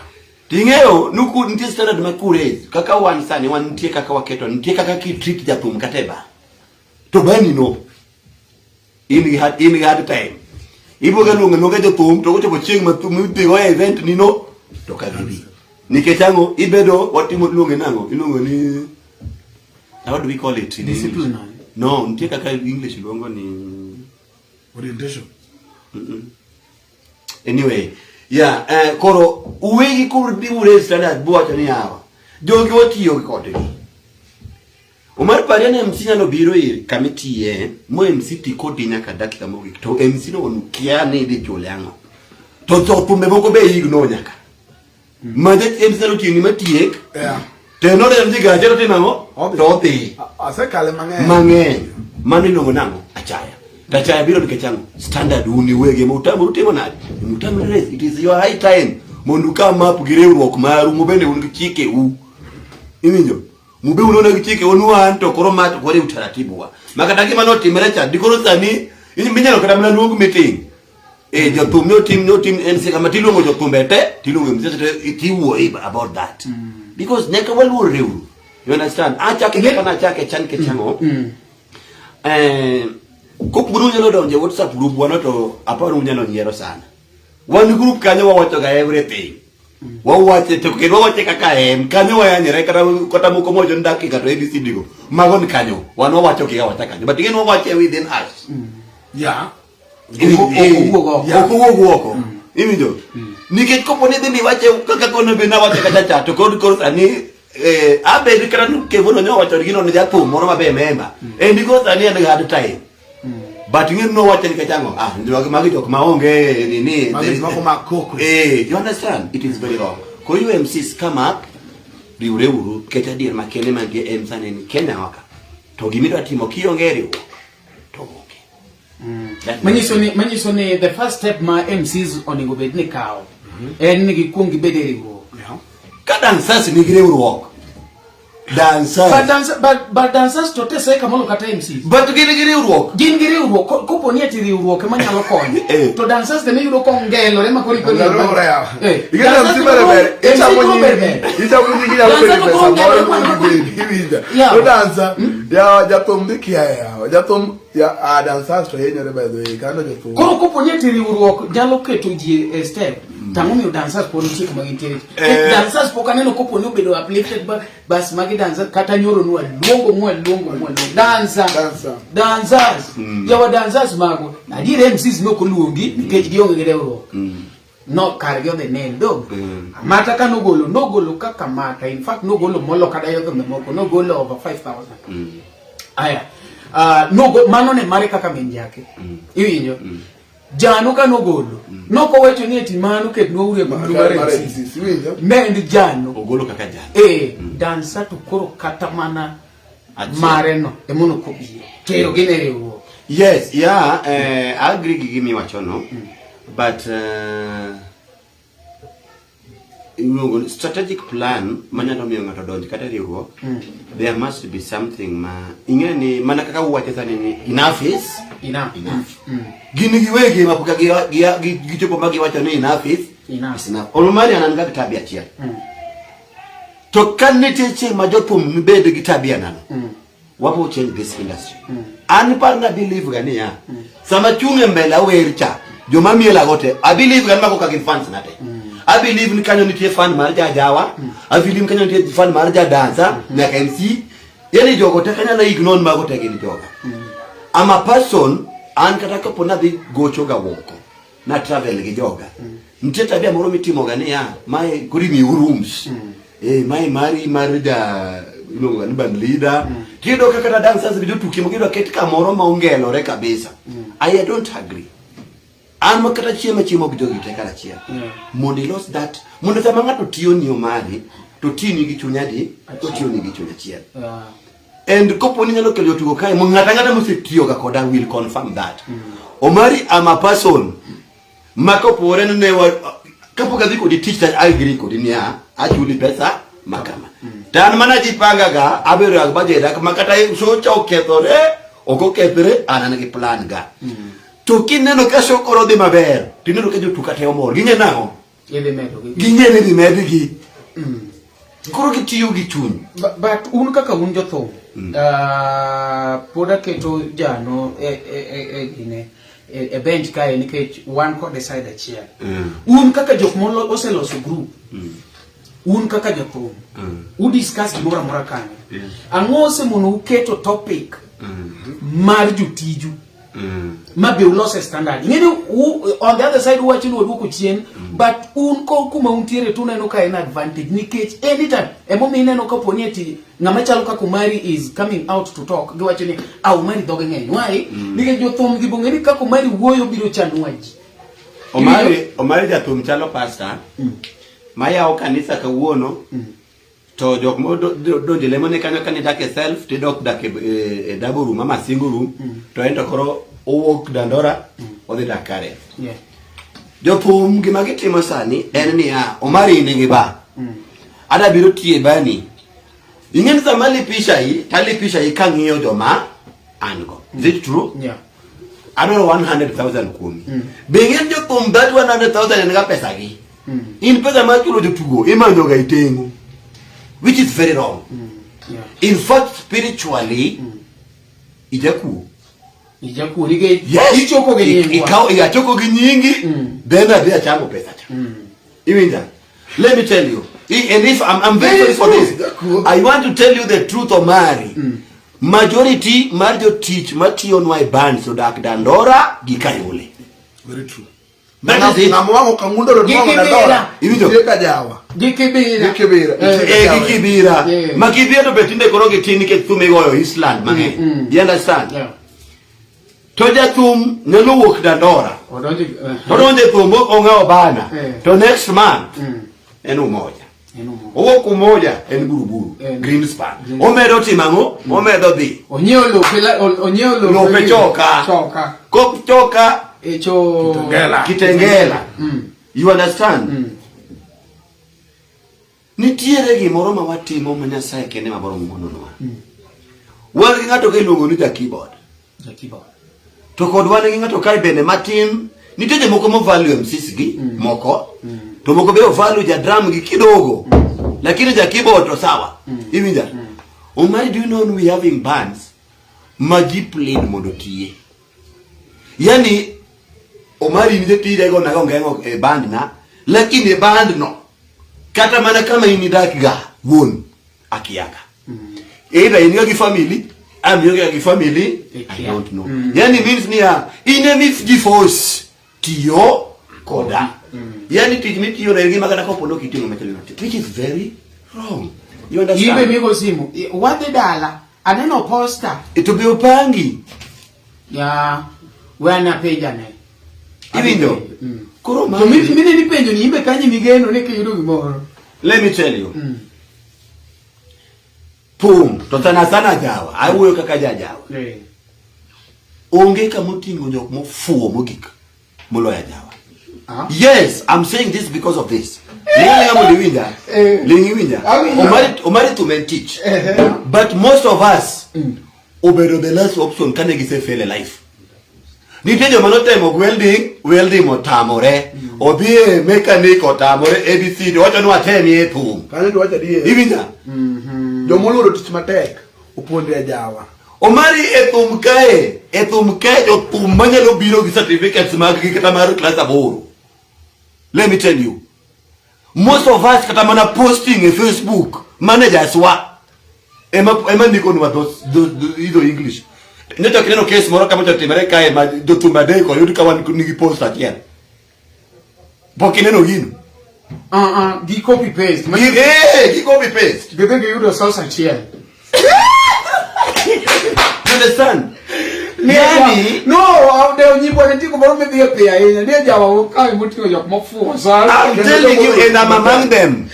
Ting'eyo nuku nitie standard ma kure kaka wan sani wan nitie kaka waketo nitie kaka ki treat jathum kata e bar. To bani no in gi hard time. Ibo ga luongo luonga jothum to kochopo chieng' ma thum idhi go e event ni no to ka gibi. Nikech ang'o ibedo watimo luonge nang'o iluongo ni how do we call it in English? Disciplinary. No, nitie kaka English luongo ni Orientation. Anyway, yeah, koro uwegi koro biure standard buwacho ni yawa. Jogi watiyo kodgi. Omar paria ni MC nyalo biro ir kama itiye, mo MC ti kodi nyaka dakika mogik. To MC no onu kia ni idhi chule ang'o. To thumbe moko be ignore nyaka. Ma MC nyalo tiyo ni matiek. To en oneno ni gache to timo ang'o? Odhi. To odhi. Asekale mang'eny. Mang'eny. Mano iluongo nang'o? Achaya. To achaya biro nikech ang'o? Standard un iwegi ema utamoru timo nade? Ema utamoru raise. It is your high time mondo u come up gi riwruok maru mubende un gi chike u. Iwinjo? Mube unone gi chike un wan to koro ma to koro e utaratibu wa. Ma kata gima notimre cha dikoro sani minyalo kata mana luong meeting. Jothum ne otim ne otim MC kama tiluongo jothumbe te tiluongo MC te tiwuoyo about that. Because nyaka waluor riwruok. You understand? Achake kaka nachake chan ke chango. Kopuru unyalo donjo e WhatsApp group wano to aparo unyalo nyiero sana. Wan group kanyo wawacho ga everything. Wawache to kendo wawache kaka en kanyo wayanyore kata moko mowacho ni dakika to ABCD go. Mago ni kanyo. Wan wawacho kiga wacha kanyo. But again wawache within us. Ok owuog oko. Ok owuog oko. Iwinjo? Nikech kopo ni idhi miwache kaka kono be nawache kacha cha to kod koro sani abed kata ni Kevo no nyowacho gino ne jathum moro mabe memba. En because sani en gi hard time. But ing'e ni nowacho nikech ang'o? Ah, magi jok maonge nini. Magi jok moko ma koko. You understand? It is very wrong. Koro you MCs come up, riwre uru, nikech adier makende mantie en sani ni Kenya waka. To gimidwa timo kionge riwruok to onge. Manyiso ni the first step ma MCs onego bed ni kawo en ni gikuong gibed e riwruok. Ka dancers nigi riwruok. Dancers. But dancers to teseka molo kata MCs. But gin gi riwruok. Gin gi riwruok. Kopo ni ati riwruok ema nyalo konyo. To dancers to iyudo kongelore ma koro ikoni. Ongelore ya. Ing'e Dancers MC to ber koro ber. MC Ichamo koro ber nyingi. ber. Ichamo nyingi nyalo Dancer bedo to pesa koro moro ongelore mondo ma koro- ibedi. Iwinja. Yeah. To dancer, ya jathum dhi kia yawa. Jathum ya dancers to hinyore by the way. Kano jothum. Koro kopo ni ati riwruok nyalo keto ji e step. To ang'o miyo dancers pod nitie kuma gintiere? Dancers pok aneno kopo ni obedo uplifted ba bas magi dancers kata nyoro nwa luongo mwa luongo mwa luongo. Dancer. Dancer. Dancers. Jawa dancers mago. Adier MCs nok oluongi nikech gionge gi riwruok. No kargi odhi nil dong. Mata ka nogolo nogolo kaka mata. In fact nogolo molo kata jothumbe moko nogolo over 5000. Aya. Nogo mano ne mare kaka min jake. Iwinjo? Jano ka nogolo. Nokowacho ni eti mano ketnwa uru e gulu mar Mar MCs. MCs, iwinjo? Ne en jano. Ogolo kaka jano. Dansa to koro kata mana Achiel. mare no emono kobiro. Tero gi ne riwruok. Yes, yeah, I agree gi gima iwachono. But iluongo ni strategic plan manyalo miyo ng'ato donj kata e riwruok. There must be something ma ing'e ni mana kaka uwacho sani ni enough is Enough. enough. Gin giwegi ma pok gichopo ma giwacho ni enough is Enough. is enough. Omari an an ga gi tabia achiel. To ka nitie chieng' ma jothum nibed gi tabia nano, wabo change this industry. An par na believe ga niya, sama chung' e mbele awer cha, joma miela go te, I believe ga ni mago ka gin fans na te. I believe ni kanyo nitie fan mar jajawa, I believe ni kanyo nitie fan mar jadansa, nyaka MC. Yani jogo te kanyalo ignore mago te gin joga. I'm a person, an kata kapo nadhi gocho ga woko, na travel gi joga. Nitie tabia moro mitimoga niya, mae koro imiu rooms. Mae mari mar ja iluongo ga ni band leader. Tiyudo ka kata dancers gi jotuke moko iyudo ket kamoro ma ongelore kabisa. I don't agree. An ma kata chiemo chiemo gi jogi te karachiel. Mondo ilos that, mondo sama ng'ato tiyo ni omari, to tiyoni gi chuny adi, to tiyoni gi chuny achiel. And kopo ni nyalo kelo jotugo kae, mo ng'ato ang'ata mosetiyoga koda will confirm that. Omari, I'm a person ma kopore ni ne wa kapok adhi kodi tich to I agree kodi niya, achuli pesa ma kama. To an mana jipanga ga, abedo ga budget ma kata socha okethore, ok okethore, an an gi plan ga. To kineno ka show koro dhi maber, tineno ka jotuka te omor, ging'e nang'o? Idhi medo gi. Ging'e ni idhi medgi. Koro gitiyo gi chuny. But un kaka un jothum, pod aketo jano e bench kae nikech wan kode side achiel. Un kaka jok molo oseloso group, un kaka jothum, u discuss gimoro amora kanyo. Ang'o osemono uketo topic mar jotiju ma be ulose standard? Ing'eni on the other side uwacho ni waduoko chien, but un ko kuma untiere to uneno ka en advantage nikech anytime emomiyo ineno kapo ni eti ng'ama chalo kaka Omari is coming out to talk, giwacho ni ah, Omari dhoge ng'eny. Why? Nikech jothum gi bong'e ni kaka Omari wuoyo biro chanwa ji. Omari jathum chalo pastor mayawo kanisa kawuono to jok modonjo lemo ne kanyo kane dak e self tidok dak e double room ama single room to en to koro owuok Dandora odhi dak Karen. Jothum gima gitimo sani en niya, Omari nigi ba. Ada biro tiye bani. Ing'e ni sama alipisha yi, to alipisha yi kang'iyo joma an go. Is it true? Yeah. Adwaro 100,000 kuomi. Be ing'e ni jothum that 100,000 en ga pesa gi. In pesa mar chulo jotugo imanyo ga iteng'o. Which is very wrong. In fact, spiritually, ijakuo. Ijakuo nikech Yes. ichoko gi nyingwa. Achoko gi nyingi, then adhi achamo pesa cha. Iwinja? Let me tell you. And if I'm very sorry for this. I want to tell you the truth, Omari. Majority mar jotich matiyonwa e bands odak Dandora gi Kayole. Very true. That is it. Ng'ama wang'o kangundo to Gi nwang'o Kibera. Dandora. Iwinjo? Nitie ka jawa. Gi Kibera. Gi Kibera. Nitie ka jawa. Gi Kibera. Ma Kibera to be tinde koro gitin nikech thum igoyo Eastland mang'eny. You understand? Yeah. To jathum nyalo wuok Dandora. Odonjo To donjo e thum ong'awo bana. To next month en Umoja. En Umoja. Owuok Umoja en Buruburu. Greenspan. Omedo timo ang'o? Omedo dhi. Onyiewo lope onyiewo lope. Lope choka. Choka. Kok choka E cho Kitengela. Kitengela. You understand? Nitiere gimoro ma watimo ma Nyasaye kende ma boro ng'wononwa. Wan gi ng'ato ka iluongo ni ja keyboard. Ja keyboard. To kod wan gi ng'ato kae bende matin. Nitie jomoko mo value MCs gi moko. To moko be o value ja drum gi kidogo. Lakini ja keyboard to sawa. Iwinja? Omari, do you know we having bands ma ji plead mondo tiye? Yani Omari ni tije go nago ngeng'o e band na. Lakini e band no kata mana kama in idak ga wuon akiaga. Either in ga gi family, am ionge gi family, I don't know. Yani means niya in ema ji force tiyo koda. Yani tich mitiyo na gima kata kopo nok itiyo ng'ama chielo notiyo, which is very wrong. You understand? Ibe migo simu. Wadhi dala. Aneno posta. To be opangi. Ya. We ana penja ne. Iwinjo? Koro ma To mine ni penjo ni imbe kanyi migeno ni kiyudo gimoro. Let me tell you. Thum to sana sana jawa. Awuoyo kaka jajawa. Eh. Onge kama oting'o jok mofuwo mogik moloyo ajawa. Ah. Yes, I'm saying this because of this. Ling mondo iwinja. Eh. Ling iwinja. Awinjo. Omari Omari thum en tich. But most of us obedo the last option kane gise fail e life. Nitie joma notemo welding, welding otamore. Odhi e mechanic otamore ABCD, owacho ni watemie e thum. Kanyo to wacho adier. Iwinja? Joma oluoro tich matek oponde ajawa. Omari e thum kae, e thum kae jothum manyalo biro gi certificates mag gi kata mar class 8. Let me tell you. Most of us kata mana posting e Facebook, managers wa ema ema ndikonwa those hizo English. Nyocha kineno case moro kama otimore kae ma jothum adek oyud ka wan nigi post achiel. Pok ineno gino. Gi copy paste. Gi gi copy paste. Gidhi giyudo source achiel. You understand? Yani, No, de nyibwa nitie kumoro midhi e piyo ahinya. Nitie jawa kae moting'o jok mofuwo sana. I'm telling you, and I'm among them.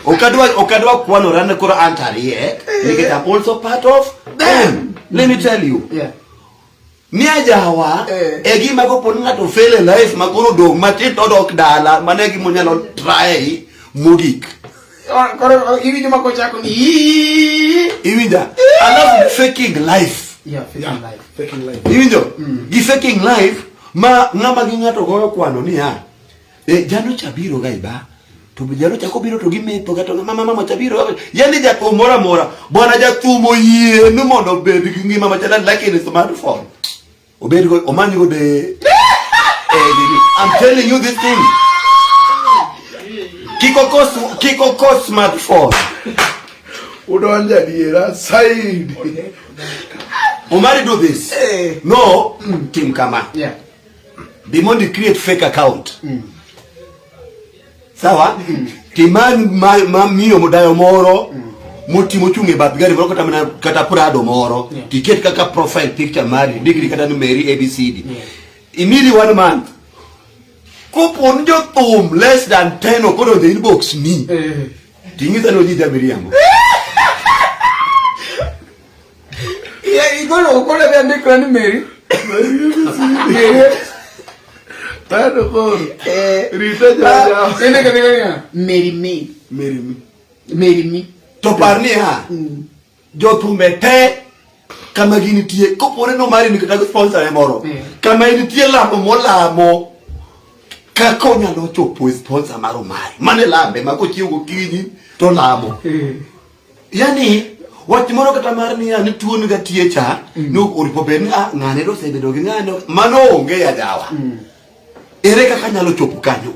Okadwa okadwa kwanora ni koro an tariek nikech I'm also part of them. Let me tell you. Yeah. Ni ajawa Eh. e gima kopo ni ng'ato fail e life ma koro dong' matin to odok dala mano e gima onyalo try mogik. Koro iwinjo ma kochako ni "Ii." Iwinja? Alafu faking life. Yeah, faking life. Faking life. Iwinjo? Gi faking life ma ng'ama gi ng'ato goyo kwano niya. E, jano cha biro ga iba. To jano cha kobiro to gimetho ga to mama mama cha biro. Yani jathum moro amora. Bwana jathum oyie ni mondo obed gi ngima machalo lakini smartphone. Obed go omany go de. Eh, nini. I'm telling you this thing. Kik okos kik okos smartphone. Udonjo adiera saidi. Omari do this. No, tim kama. Yeah. Bi mondo i create fake account. Sawa? Timany ma, ma miyo modayo moro motimo chung' e bath gari moro kata mana kata Prado moro Yeah. tiket kaka profile picture mari ndikri kata ni Mary ABCD. Imiri one month. Kopo ni jothum less than 10 ok odonjo e inbox ni. Eh. Ting'isa ni oji jamiriambo. Yeah, igolo okole be andikra ni Mary. Mary. Tano koro. Eh. Rita jaja. Ene ka ndika Mary me. Mary me. Mary me. To par niya, jothumbe te kama ginitie kopore no mari ni kata sponsor e moro kama initie lamo molamo kaka onyalo chopo e sponsor mar Omari mane lambe ma kochiew gokinyi to lamo yani wach moro kata mar niya ni tuo ni gatie cha ni oripo bed ni ah ng'ane to osebedo gi ng'ane mano onge ya jawa ere kaka anyalo chopo kanyo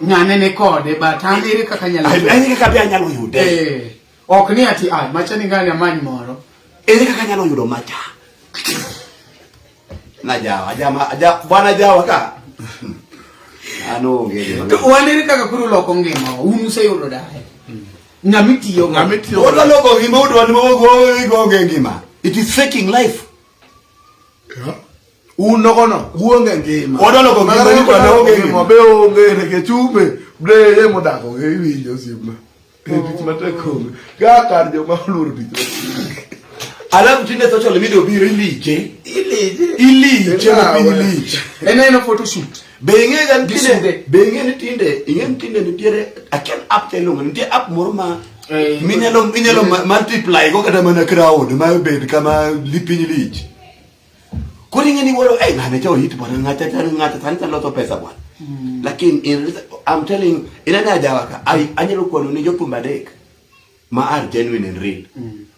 Ng'ane ni kode but an ere kaka anyalo chopo? ere kaka be anyalo yude Eh. Ok ni ati ah macha ni ng'ane amany moro. ere kaka anyalo yudo macha na jawa jama ja, bwana jawa ka ano onge gima To wan ere kaka koro loko ngima un useyudo daye. Ng'ama itiyo go. Ng'ama itiyo Odwa loko ngima udwa ni onge ngima it is faking life Un nogono, uonge ngima. Odwa loko ngima Mana ni bwana onge ngima. Be onge nikech umbe breye modako ge iwinjo osiepna. Eh, tich matek onge. Ka kar joma oluoro tich matek. Alafu tinde social media obiro iliche. Iliche ma piny lich. En eno photoshoot. Be ing'e ga ni Gi tinde sude. be ing'e ni tinde ing'e ni tinde nitiere akia app cha iluongo ni nitie app moro ma Eh, minyalo inyalo multiply go kata mana crowd ma bed kama li piny lich. Koro ing'e ni wuoro eh ng'ane cha ohit bwana ng'acha cha ng'acha sani cha loso pesa bwana. Lakini in, I'm telling inene ajawa ka ai anyalo kwano ni jothum adek ma are genuine and real.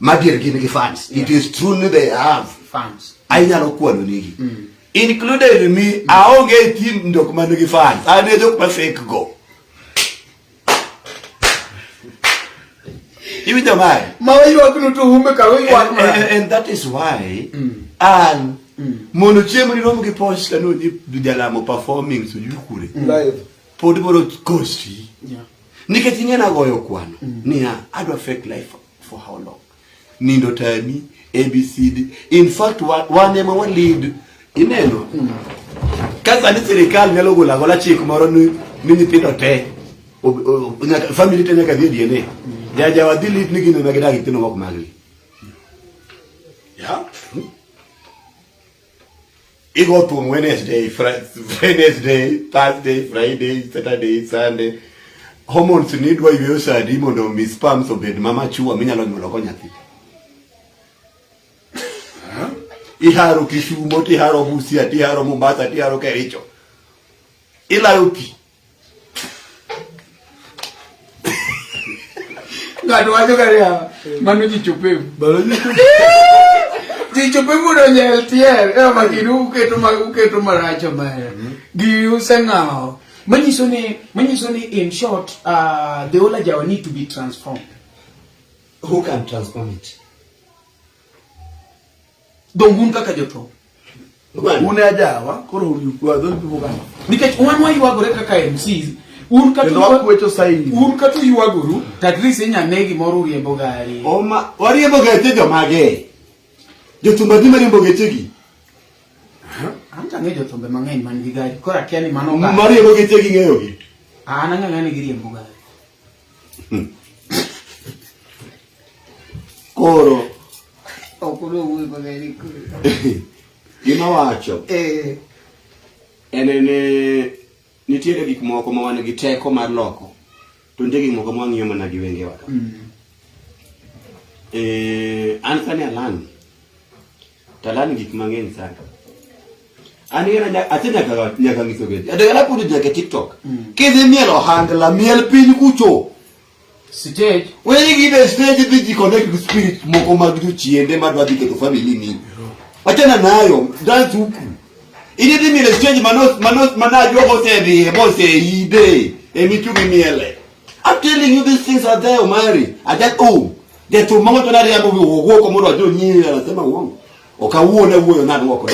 Ma dier gin gi fans. It is true ni they have. Fans. Anyalo kwano nigi. Included me, aonge e team jok man gi fans. An e jok ma fake go. Iwinjo mae? Ma waywaknu to umbe kar uywak And, mana. and that is why an mondo chieng' nirom gi posta no ni jalamo performing sijui kure Live. pod boro kosti Yeah. nikech ing'e nagoyo kwano niya adwa fake life for how long nindo tami abcd in fact wan ema wa lead ineno ka sani sirikal nyalo golo agola chik moro ni ni nyithindo te nyaka family te nyaka dhi e DNA jajawa dhi lead ni gin ema gidak gi nyithindo mok maggi Yeah. Igo thum Wednesday, Wednesday, Thursday, Friday, Saturday, Sunday. Hormones ni idwa yweyo sadi mondo mi sperms obed ma machua minyalo nyuolo go nyathi. Iharo Kisumo, tiharo Busia, tiharo Mombasa, tiharo Kericho. Ilayo pi. Ng'ato wacho ga niya, mano ji chope. Ji chope mondo onyel tiel. Eh, ma gini uketo ma uketo marach omera. Gi useng'awo. Manyiso ni manyiso ni in short, the whole Ajawa need to be transformed. Who can transform it? Dong un kaka jothum. Un e ajawa, koro you are those people kama. Nikech wan waywagore kaka MCs, un kata Kendo wakwecho saidi. Un kata uywagoru, to at least inya ne gimoro uriembo gari. Oma, wariembo geche jomage? Jothumbe adi mariembo gechegi? An to ang'eyo jothumbe mang'eny man gi gari, koro akia ni mano gari. Mariembo gechegi ng'eyogi? An ang'eyo ni giriembo gari. Koro Ok odwa wuoyo maber koro. Gima wacho Eh. en ni nitiere gik moko ma wan gi teko mar loko to nitie gik moko ma wang'iyo mana gi wengewa ka. Eh, an sani alan to alan gik mang'eny sana. An ing'e na ate nyaka nyaka nyiso gedi. Ate kana puonjo nyaka e TikTok. Kidhi mielo ohangla miel piny kucho. Stage. Weri gi the stage dhi ji connect with spirit moko mag jochiende madwa dhi ketho family ni. Wachana nayo dance huku. Ini dhi mielo stage mano mano mana jogo osedhiye moseide emichungi miele. I'm telling you these things are there Omari. I just oh jathum moro to nariambo wuok mondo ajo nyiri anasema uongo. Ok awuo ne wuoyo nadwoko.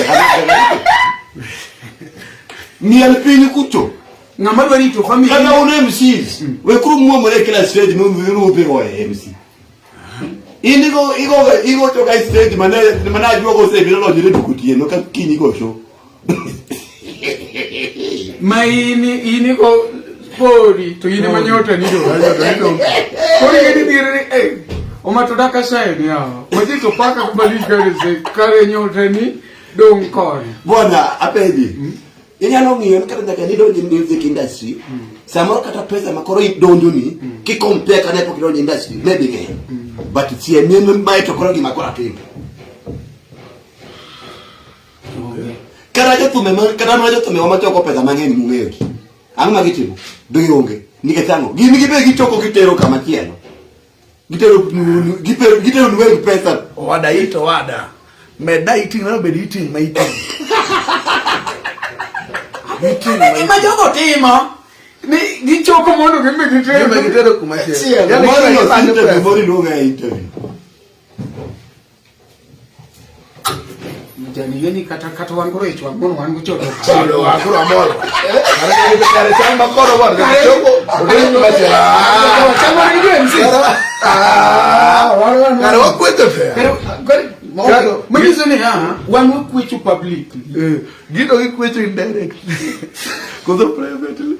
Miel piny kucho. Ng'ama dwa rito family. Kata un MCs, wekuru muomore kila stage nudhi goye MC. In igo igo igo choka e stage mane mane ajuogo osebiro lonyore duk otieno ka kiny igo show. Ma in in igo podi to in ema nyota ni do. Koro ing'e ni dhier ni eh oma to daka sayo ni yawa. Waji to paka kubali kare se kare nyota ni dong koni. Bwana apenji. Inyalo ng'iyo ni kata nyaka nidonj e music industry. Samoro kata pesa ma koro idonjo ni ki compare kane pok idonjo e industry maybe ng'eny. But siem en mae to koro gima koro atimo. Kata jothumbe ma kata mana jothumbe ma choko pesa mang'eny mung'eyo gi. Ang'o ma gitimo? Be onge. Nikech ang'o? Gin gibe gichoko gitero kama chielo. Gitero gitero gitero ni weg pesa. Owada it owada. Meda eating mano bed eating ma eating. Eating ma Gima jogo timo ni gichoko mondo gin be giter. Gin be gitero kuma chielo. Chielo. Yani Mori kaka no imanyo interview, pesa. Mori luonga e interview. Jani yeni kata kata wan koro ich wang' mono wan go choto. Koro wa koro amor. Kare kare cham ma koro war. Choko. Odonjo machielo. Cham mar gi MC. Ah, wan wan. Kare wakwecho te. Kare kare Karo- manyiso ni ha wan wakwecho publicly. Eh, Gino gikwecho indirectly. Koso privately.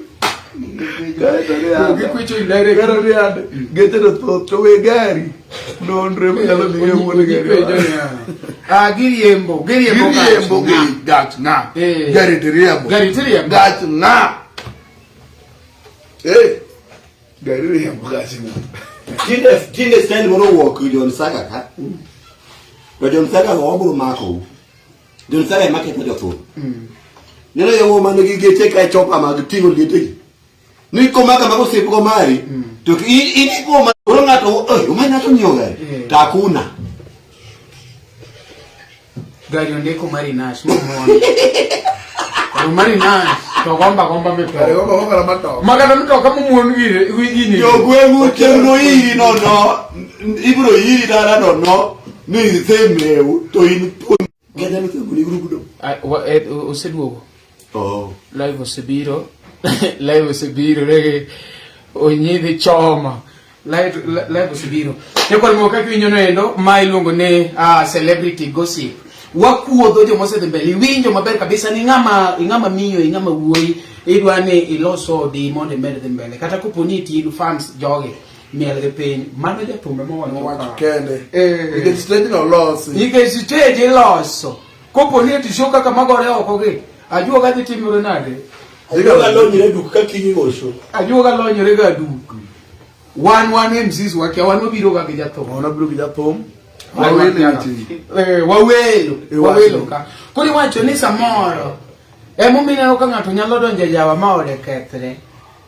Gikwecho indirectly. Karo ni ande. Geche to thoth to we gari. Nonre manyalo miyo wuon gari. Ipenjo niya. Ah, giriembo, giriembo gach Giriembo ng'a? gi gach ng'a? Eh. Gari to riembo. Gari to riembo. Gach ng'a? Eh. Gari riembo gach ng'a? Tinde tinde style moro owuok John Saga ka. To John Saga go wabiro makou. John Saga ema ketho jothum. Neno yawuoyi man gi geche ka chopa mag ting'o lietegi. Ni komaka mago osiep go mari. To in in ipo ma koro ng'ato eh omari ng'ato nyiewo gari. Mm. To hakuna. Gari ondiko Marinash momuon. To Marinash to gomba gomba Gari mitoka. gomba gomba matoka. Makata mitoka momuon gire gini. Jogweng'u chieng' noiri nono, ibiro iri dala nono, ni isemew to in thuon. Kenya nothegoni grubno. Ah, Oseduogo. Oh. Live osebiro. Live osebiro. Rege onyidhi choma. Live live osebiro. Nyakwar moko kaka iwinjo no endo ma iluongo ni celebrity gossip. Wakuodho joma osedhi mbele. Iwinjo maber kabisa ni ng'ama ing'ama miyo ing'ama wuoyi idwa ni ilos odi mondo imed dhi mbele. Kata kopo ni in fans jogi miel gi piny. Mano jathum ema owacho Owacho ka. kende. Eh. Nikech stage no olosi. Nikech stage iloso. Kopo ni eti show kaka magore oko gi, ajuoga dhi timore nade? Ajuoga lonyre duk ka kiny goso. Ajuoga lonyore ga duk. Wan wan MCs wakia wan wabiro ga gi jathum. Wan wabiro gi jathum. Wan Wawelo wakia ga. weche. Eh, wawelo, Iwacho. wawelo ka. Koro iwacho ni samoro emomiyo ineno ka ng'ato nyalo donjo e jawa ma ode kethre.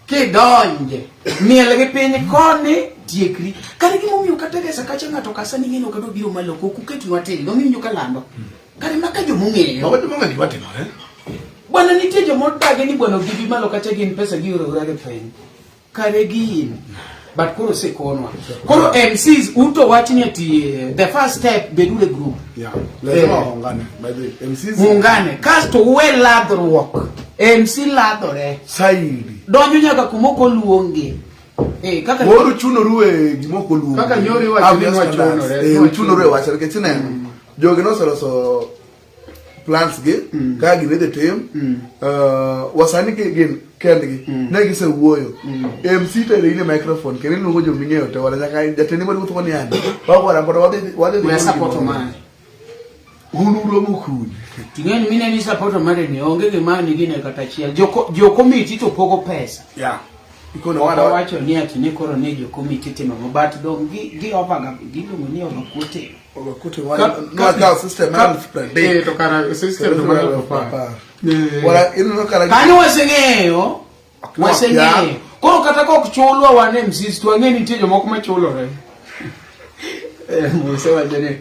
Kidonje, miel gi piny koni tiekri. Kare gimomiyo kata gesa kacha ng'ato kasa ni ng'eno kado biro malo kok uketnwa til, donge iwinjo ka lando. Kare maka jomong'eyo. Mago joma ong'eyo gima timore. Bwana nitie joma odagi ni bwana gibi malo kacha gin pesa gioro ora gi piny. Kare gin. But koro osekonwa. Koro MCs uto wach ni ati the first step beduru e group. Yeah. Lazima Eh. waungane. By the way, MCs Muungane. Kasto uwe ladhruok. MC ladhore. saidi. Donjo nyaka kuma ok oluongi. Eh, kaka Moro chunoru e gima ok oluongi. Kaka nyoro iwacho ni Obvious nwachunore, standards. Eh, uchunore e wacho nikech ineno. Jogi noseloso plans gi kaka gini idhi tim. Wasani gi gin kendgi. Ne gisewuoyo. MC to in e microphone kendo iluongo joming'eyo te wala nyaka jatendi mar wuotho koni yani. Wakwara mbodo wadhi wadhi we support mare. Un uromo kuni. Ting'eni mine ni support mare ni onge gima ni gine kata achiel. Jo jo komiti to pogo pesa. Yeah. Ikono Ok wada owacho ni ati ni koro ni jo komiti timo ang'o, but dong gi gi over ga giluongo ni over quoting. Overquoting wada. No ka system Ka- mar predict. Eh, to kara system to mar apar. Eh. Wala ineno kara Kanyo waseng'eyo, waseng'eyo. Koro kata kok chulwa wan MCs to wang'e nitie jomoko machulore. Eh, Mose wacho ni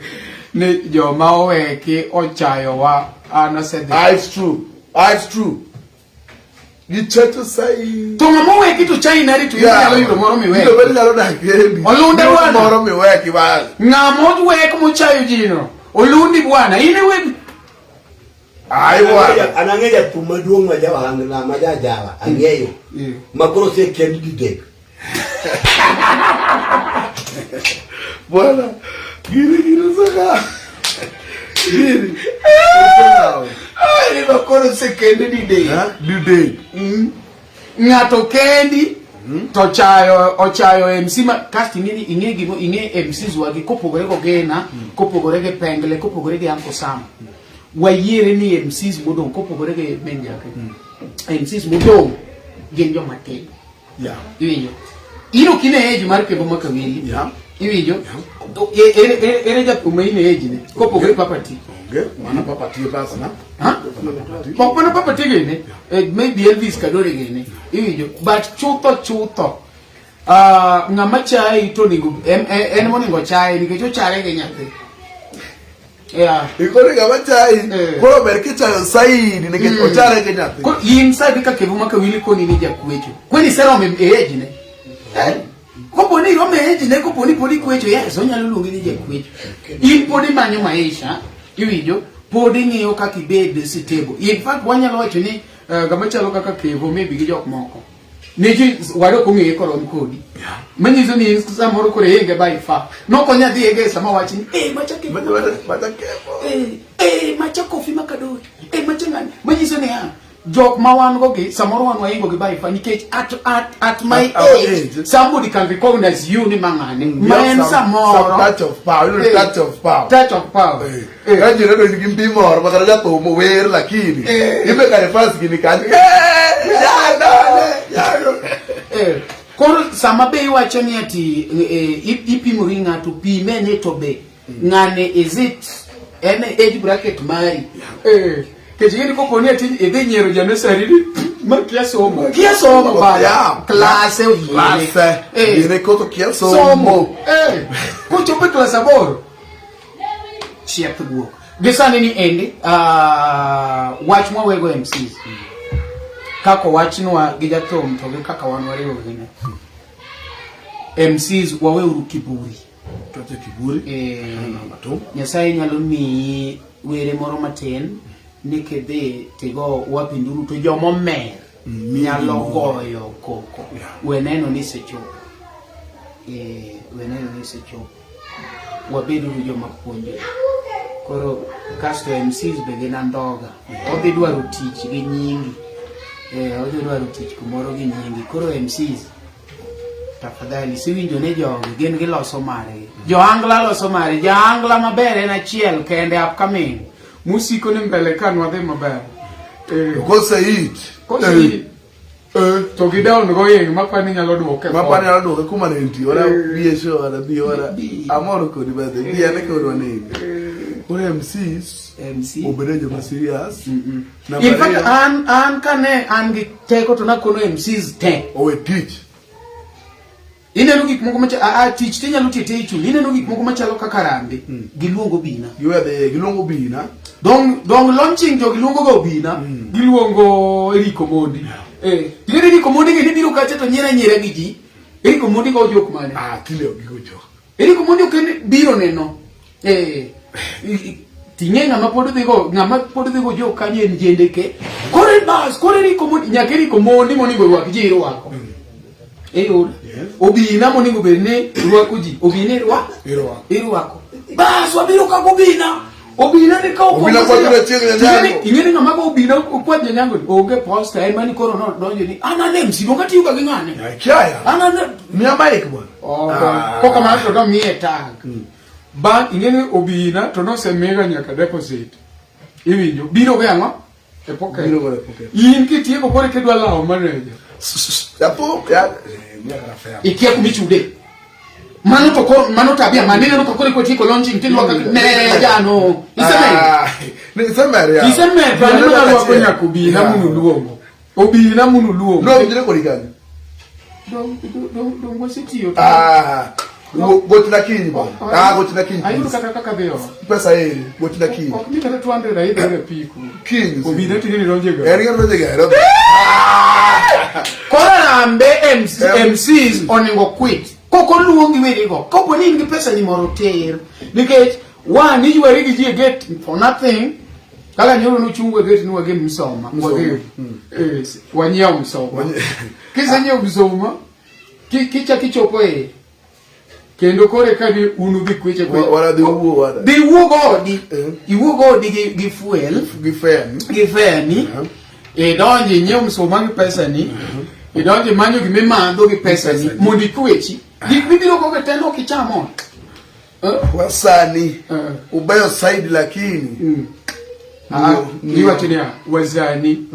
ni joma oweki ochayowa an asedhi. Ah, it's true. Ah, it's true. Gichacho sai. To ng'ama oweki to chayi nari to inyalo yudo moro miweki. Yudo bende nyalo dak kendi. Olunde Yudo bwana. Moro miweki bas. Ng'ama owek mochayo jino. Olundi bwana, in iwek Ai bwana. An ang'eyo jathum maduong' ma jawahangla ma jajawa ang'eyo ma koro osekend didek. Bwana. Gini gini saka. Gini. Ai, ma koro osekendi didek. Ha? Didek. Ng'ato kendi to chayo ochayo MC ma kasto ing'e ni ing'e gimo ing'e MCs wagi kopogore gogena kopogore gi Pengle kopogore gi Uncle Sam wayiere ni MCs modong' kopogore gi Menjake MCs modong' gin joma tindo Yeah. iwinjo in ok in e age mar Kembo Makawili Yeah. iwinjo Ere ere jathum ma in e age ne kopogore Papa T Onge. Mana papa tie bas na. Ha? Ok mana Papa T gini, maybe Elvis Kadore gini, iwinjo. But chutho chutho, ng'ama chayi to onego, en monego chaye nikech ochare gi nyathi. Yeah. Ikore ng'ama chayi. Eh. Koro ber kichayo saidi nikech ochare gi nyathi. Koro in sadi ka Kevo Makawili koni ni jakwecho. Kwani iseromo e age ne? Eh? Kopo ni iromo e age ne, kopo ni pod ikwecho, yes, onyalo luongi ni jakwecho. In pod imanyo maisha, iwinjo, pod ing'iyo kaka ibed stable. In fact, wanyalo wacho ni gama chalo kaka Kevo maybe gi jok moko. Ni ji wado ok ong'eye korom kodi. Manyiso ni in samoro koro ihinge by far. Nokonya dhi ege sama wach ni, eh, macha Kevo. Macha Kevo. Eh, eh, macha Kofi Makadori. Eh, macha ng'ani. Manyiso ni ah, jok ma wan go gi samoro wan wahingo gi by far nikech at my At our age, age. somebody can recognize you ni mang'ane. You Ma have en samoro. some touch of power, you know, Eh, touch of power. Touch of power. Eh. Eh. Ka ji neno in gi mbi moro ma kata jathum wer lakini Eh. ibe kare fans gini kanyo. Eh, jano, jano. Eh, koro sama be iwacho ni ati ipimori ng'ato pime ni to be ng'ane is it en e age bracket mari kech ing'e ni kopo ni ati idhi nyiero janusari ni ma kia somo kia somo bana Yeah. klase oyiene Klase. Oyiene koso kia somo. Somo. Kochopo e klas 8 chieth guok. Gi sani ni endi wach mwawego MCs. Kaka wachnwa gi jathum to gi kaka wan wariwo gine. MCs waweuru kiburi. Tuache kiburi. Eh, Nyasaye nyalo miyi were moro matin ni kidhi tigo wapinduru to jomomer nyalo goyo koko. We neno ni isechopo. Eh, we neno ni isechopo. Wabeduru joma puonjore. Koro kasto MCs be gin andhoga. Odhi dwaro tich gi nyingi. Eh, odhi dwaro tich kumoro gi nyingi. Koro MCs tafadhali siwinjo ni jogi gin giloso margi. Joangla loso mare. Jaangla maber en achiel kende upcoming. Musiko ni mbele ka nwadhi maber. Eh, Koseit. koseit. To gi down going mapani nyalo duoke. Mapani nyalo duoke kuma ne nitie. Ora bi e show, ora bi ora. Amor kodi by the bi ane kod waneni. Koro MCs MC. obedo joma serious. Namba In fact, ariyo, an kane an gi teko to nakono MCs te. owe tich. Ineno gik moko macha a tich tinyalo tiyo te ichuli. Ineno gik moko machalo kaka rambe. Giluongo obina. Giwe dhi, giluongo obina. Dong dong launching jo giluongo ga obina. Giluongo Eric Omondi. Eh, ting'e Eric Omondi ng'e ni biro kacha to nyiera nyiera gi ji. Eric Omondi go jok mane? Ah, tinde ok gigo jok. Eric Omondi ok en biro neno. Eh, ting'e ng'ama pod dhi go ng'ama pod dhi go jok kanyo en jendeke. Koro en bas, koro Eric Omondi nyaka Eric Omondi monego rwak ji irwako. Iyudo? Yes. Obina monego bed ni rwako ji. Obina irwako. Irwako. Irwako. Bas wabiro ka gobina. Obina ni ka Obina kwa biro chieng' nyango. Ing'e ni ng'ama go obina okwadh nyango ni onge posta en mani koro nodonjo ni an ane MC donge atiyo ga gi ng'ane. Kiaya. An ane Miya mic bwana. Oh, Ah. koka mano to nomiye tag. Bang' ing'e ni obina to nosemiga nyaka deposit. Iwinjo? Biro go e ang'o? E pocket. Biro go e pocket. In kitieko koro kidwa lawo manager. Japo ya eh, miya kata fare. Ikia kumichude. Mano to koro mano tabia mane ineno ka koro ikotieko launching tilwaka ne jano. Isemedo. Ah, ne isemer ya. Isemedo aneno ka rwako nyaka obina Yeah. munu luongo. Obina munu luongo. No, winjre kodi kanyo. Dong dong dong wasetiyo. Ah, gochna kiny bwana. Ah, gochna kiny. Ayudo please. kata kaka dhiyo. Pesa eri, gochna kiny. Ok mi kata 200 aidho e piku. Kiny. Obina ting'e ni donje go. Eri ng'ato donje ga. Koro Harambee MC, MCs onego quit. Koko luongi werigo. Kopo ni in gi pesa ni moro ter. Nikech one iywari gi ji e gate for nothing. Kaka nyoro nochungu e gate ni wagem msoma. Wagem. Eh, wanyiew msoma. Kisenyiewo msoma, kichak ichopo e kendo kore ka ni un udhi kweche kweche. Wara dhi wuo wada. Dhi wuog odi. Eh. Iwuog odi gi fuel. Gi fare. Gi fare ni. Idonjo inyiew msuma gi pesa ni. Idonjo imanyo gima imadho gi pesa ni mondo ikwechi. Gik mibiro gogo te ok icham ot. Wasani. Eh. Ubayo saidi lakini. Ah, iwacho niya, wazani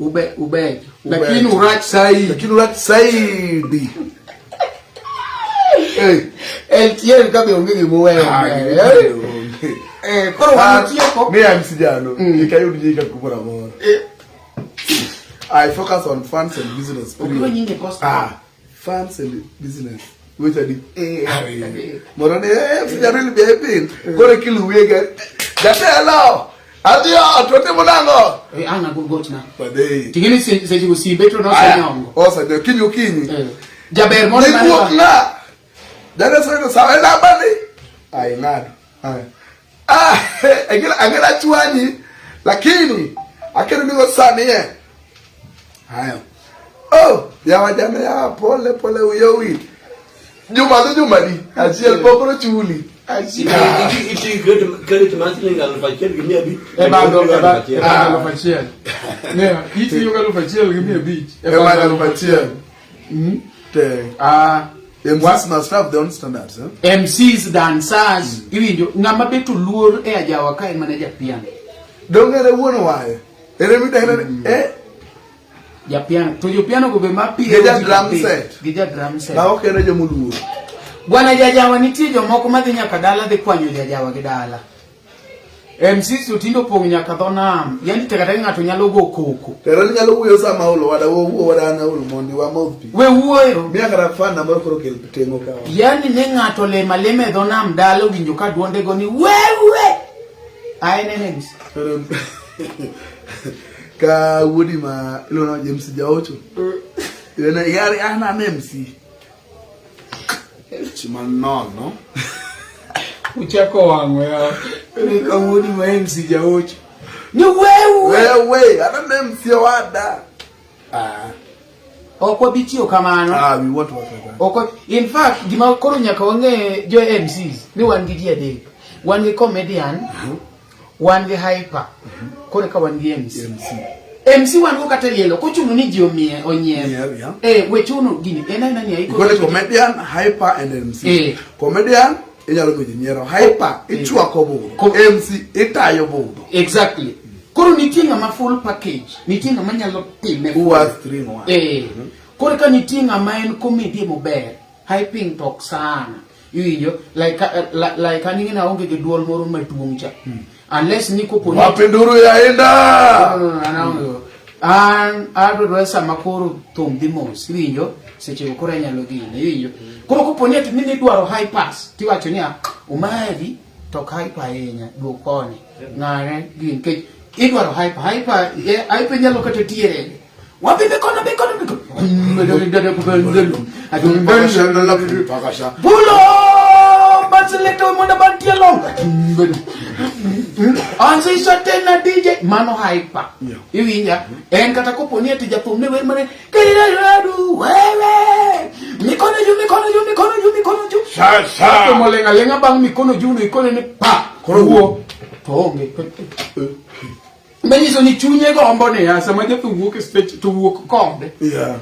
ube ubejo. Lakini urach saidi. Lakini urach saidi. Eh. LTL ka be onge gima oweyo. Ah, Eh, eh, koro Ah, watieko. Me I'm Sijano. Kik ayud nyinga kumoro amora. I focus on funds and business. Okiro period. nyinge posta. Ah, funds and business. Weche adi? Eh, Ariyo. eh. Mondo ni eh Sijano ni be pin. Koro kiluwega. Jatelo. Adhi ot watimo nang'o? Eh, ang' ago gochna. Wadhi. Ting'eni seche go simbe to nosenyongo. Osenyo kiny okinyi. Eh. Jaber moro mane Niwuok ng'a? Jane soyudo sawa e namba ni. Ai ng'ado. Ai. Ah, angela angela chwanyi lakini akeno nigo sani ye. Haya. Oh, yawa jana yawa pole pole wiyo wil. Juma dhi juma di. Achiel pok nochuli. Iti credit mar siling 1,500. E bando e bando 1,000. Ne, itiyo gi 1,500. E bando 1,000. Te. Ah, MCs must have their own standards. Eh? MCs, dancers, iwinjo ng'ama bet oluor e ajawa ka en mana japiano. Donge ere wuon waye. Ere midene eh Japiano. To jopiano go be mapiyo. Gi ja drum set. Gi ja drum set. Ma ok ere jomoluor. Bwana jajawa nitie jomoko madhi nyaka dala dhi kwanyo jajawa gi dala. MCs to tinde opong' nyaka dho nam. Yaani tekateka ng'ato nyalo go koko. Pero nyalo wuoyo sama olo wada wuo wuo wada an aolo mondi wa mouth pi. We wuoyo. Miya kata fan na moro koro kel tengo ka. Yaani ne ng'ato lema lema e dho nam dala owinjo ka duonde go ni wewe. Aen en MC. Ka wuodi ma iluongo ni James Jaocho. Ene yari an an MC. Chima nono. Uchako wang'o ya. Ka wuodi ma MC Jaocho. Ni wewe. Wewe, an an MC wada. Ah. Ok wabi tiyo kamano. Ah, we want to work like that. Ok in fact gima koro nyaka wang'e jo MCs ni wan gi ji adek. Wan gi comedian, wan gi hyper, koro eka wan gi MC. MC. MC wan go kata lielo, kochuno ni ji omie onyier. Nyier, yeah. Eh, we chuno gini, en aena ni aiko. Ikone comedian, hyper and MC. Eh. Comedian inyalo bedo nyiero, hyper ichwako budho, MC itayo budho. Exactly. Koro nitie ng'ama full package, nitie ng'ama nyalo time. Who has three in one? Eh. Koro ka nitie ng'ama en comedy maber, hyping to ok sana. Iwinjo? Like like an ing'e ni aonge gi duol moro maduong' cha. Unless ni kopo ni Wapinduru yaenda. No, no, no, an aonge go. An adwaro sama koro thum dhi mos, iwinjo? Sechego koro anyalo gine, iwinjo? Koro kopo ni ati ni idwaro high pass, tiwacho niya, Omari to ok hype ahinya, duok koni. Ng'ane gini, nikech idwaro hype, hype, hype inyalo kata tiere. Wapi mikono, mikono, mikono. Pulo! Basilito mondo bantie long. Anzisha tena DJ mano hyper. Yeah. Iwinja? En kata kopo ni ati jathum ne wer mane Kiradu wewe mikono juu mikono juu mikono juu mikono juu. Sasa. To molenga lenga bang mikono juu no ikone ni pa. Koro wuo. To onge. Manyiso ni chunye gombo niya sama jathum wuok e stage to wuok kode. Yeah.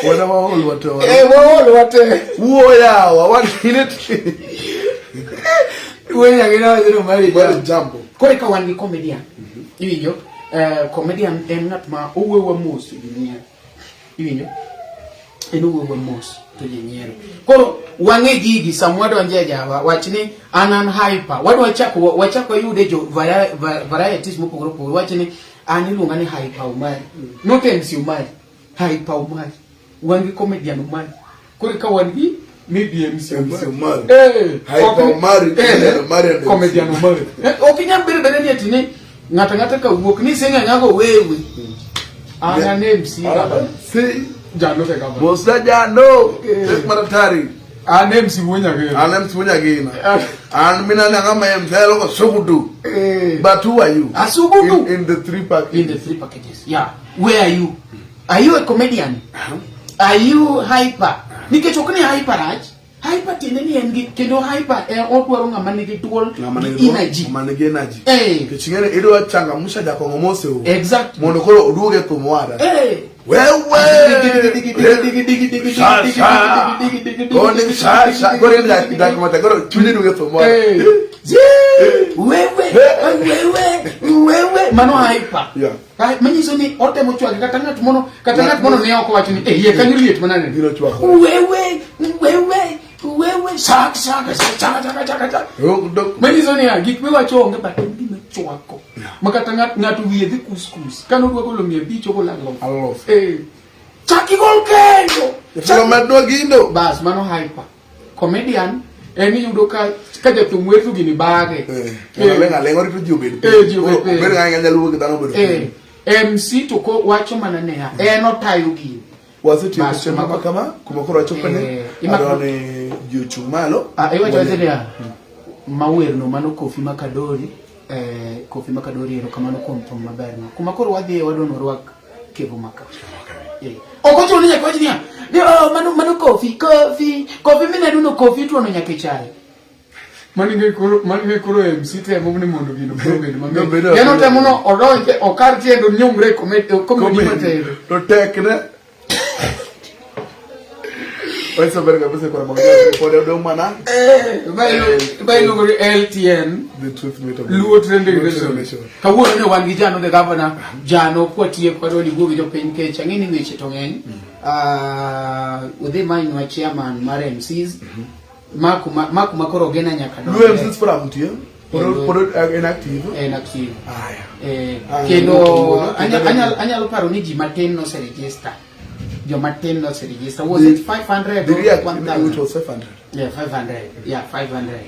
Wana waol wate. Eh, waol wate. Wuo yawa, wan minute. Wuo nyaka ina wacho ni mari Mari jambo. Koro eka wan gi comedian. Iwinjo? Comedian en ng'at ma owuoyo mos to ji nyiero. Iwinjo? En owuoyo mos to ji nyiero. Koro wang'e gigi sama wadonjo e java, wach ni an an hyper. Wadwa chako wachak wayude jo varieties mopogore opogore. Wach ni an iluonga ni hyper Omari. Not MC Omari. Hyper Omari. Wan gi comedian Omari. Koro ka wan gi maybe MC MC Omari. Hyper Omari, comedian Omari and MC. Comedian Omari. Ok inyal bedo bede ni ati ni ng'ato ang'ata ka wuok ni sing'ang'ago wewe. An an MC gavana. Si Jano te gavana. Bosa jano. Tek maratari. An MC Wuonyageno. An MC Wuonyageno. An mina ni ang'ama MC aloko sugudu. But who are you? Asugudu. In the three packages. In the three packages. Yeah. Where are you? Are you a comedian? Are you hyper? Nikech ok ni hyper rach. Hyper tiende ni en gi kendo hyper odwaro ng'ama nigi duol Ng'ama nigi gi energy. Ng'ama nigi energy. Nikech ing'e ni idwa changamsha jakong'o moseo. Exactly. Mondo koro oduog e thum wada. Wewe! Sha, sha. Koni sha, sha. Koro en dak mata, koro chunye duogo e thum wada. Wewe, wewe, wewe. Mano hyper. Yeah. Ai, manyiso ni otemo chwake kata ng'at mono kata ng'at mono ne ok owacho ni eh yie kanyo liet manade. Biro chwako. Wewe, wewe, wewe sak sak chaka chaka chaka chaka. Ok dok. Manyiso ni gik miwacho onge but en gima chwako. Ma kata ng'at ng'ato wiye dhi kus kus. Kane odwa golo 500 ogolo alufu. Alufu. Chak igol kendo. Chak medwa gino. Bas mano hyper. Comedian en iyudo ka jathum wer to gini bage. Oling' aling' orito ji obed piny. Ji obed piny. Obed ng'a nyalo wuok dhano obed piny. MC to ko wacho mana niya, en otayo gini. Wasetieko Bas, chenro ma kama, kuma koro wachopene, adwaro ni ji ochung' malo. Iwacho wacho niya, mawerno mano Kofi Makadori, Kofi Makadori erokamano kuom thum maberno. Kuma koro wadhiye wadwa ni warwak Kevo Maka. Ok ochuno ni nyaka wach niya, ni, oh, mano Kofi, Kofi, Kofi mineno no Kofi ituono nyaka e chae. Mano ing'e koro MC temo ni mondo gino koro obed mamit. Nobedo En otemo no odonje, okar tiende onyumre e comedy matero. To tekne. Wacho ber kabisa kwa magari pod odong' mana. Ba iluongo ni LTN. The Truth Meter. Luo Trending Luo Nation. Trending Nation. Kawuono ne wan gi Jano the Governor. Jano kwatieko wadwa ni wuo gi jopiny nikech ang'e ni weche to ng'eny. Udhi manywa chairman mar MCs. Ma kuma koro ogena nyaka Luo donjre. MCs forum nitie. Pod en active. En active. Aya. Kendo anyalo paro ni ji matin nose register. Joma tin nose register. Was it 500 or The react, 1000? It was 500. Yeah, 500. Yeah, 500.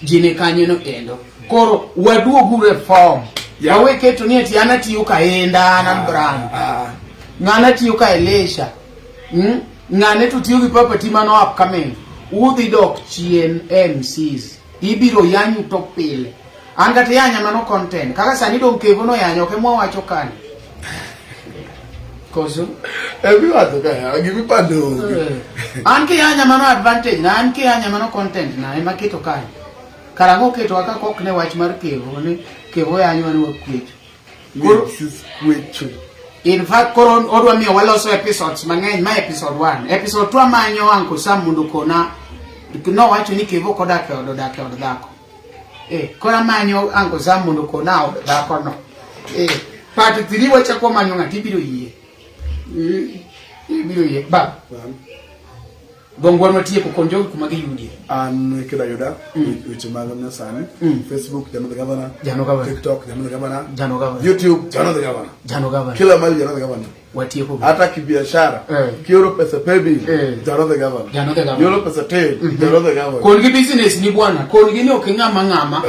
Ji ni kanyo no endo. Koro waduoguru e form. Yeah. Wawe keto ni ati an atiyo ka Inda, an an brand. Ah, Ng'ane tiyo ka Elisha. Ng'ane to tiyo gi Papa T mano upcoming. Udhi dok chien MCs. Ibiro yanyu to pile. An kata yanya mano content. Kaka sani dong Kevo no yanyo ok emwa wacho kani. Koso? Emiwacho ka ya, gimipando onge. An kiyanya mano advantage na, an kiyanya mano content na ema keto kanyo. Karang'o keto kaka kok ne wach mar Kevo ni Kevo yanyo ni wakwecho. Koro sis kwecho. In fact, koro odwa miyo waloso episodes mang'eny ma episode 1. Episode 2 amanyo Uncle Sam mondo kona nowacho ni Kevo ok odak e od odak e od dhako. Koro amanyo Uncle Sam mondo kona od dhako no. Part 3 wachako manyo ng'at ibiro yie. Ibiro yie. Ba. Gongwan watieko kon jogi kuma giyudie. An kida yuda weche mag nyasani. Facebook Jano the Governor. Jano Governor. TikTok Jano the Governor. Jano Governor. YouTube Jano the Governor. Jano Governor. Kila mahali Jano the Governor. Watieko. Hata kibiashara. Kioro pesa paybill. Jano the Governor. Jano the Governor. Kioro pesa till. Jano the Governor. Kon gi business ni bwana, kon gi ni ok ng'ama ng'ama.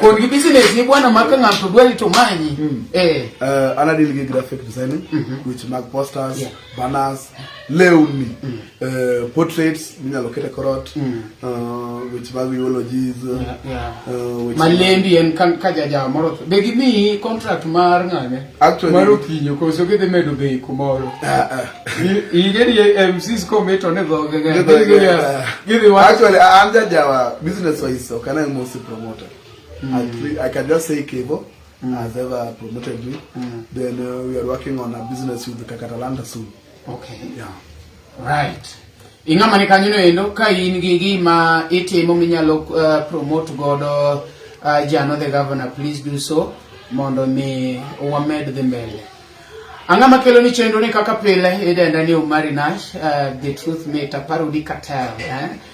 Kon gi business ni bwana ma ka ng'ato dwari to manyi. An adil gi graphic designing, weche mag posters, banners, lewni, portraits minyalo ket e korot, weche mag eulogies, weche Malembi en ka jajawa moro tho. Be gimiyi contract mar ng'ane? Actually- Mar okinyo koso gidhi medo bei kumoro. Ing'e ni MCs komito ne dhoge ng'eny. Gidhi- Gidhi wacho. Actually, an jajawa business wise ok an mostly promoter. I can just say Kevo has ever promoted me. Then we are working on a business with Kakatalanta soon. Okay. Yeah. Right. Ing'ama ni kanyo no endo ka in gi gima itimo minyalo promote godo Jano the Governor, please do so mondo mi wamed dhi mbele. Ang'ama makelo ni chenro ni kaka pile idenda ni Omari Nash, The Truth Meter, Parody Cartel.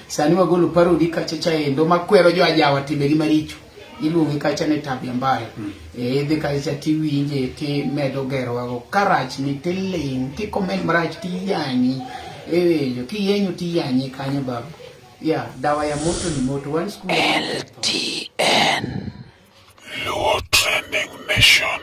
Sani wagolo parody kacha cha endo makwero jo ajawa timbegi maricho. Iluonge kacha ni tabia mbaya. Idhi kacha tiwinje timedo gero wago. Karach ni tiling, ti comment marach tiyanyi. Iwinjo, kiyenyo tiyanyi kanyo baba. Yeah, dawa ya moto ni moto. One school. LTN. Luo Trending Nation.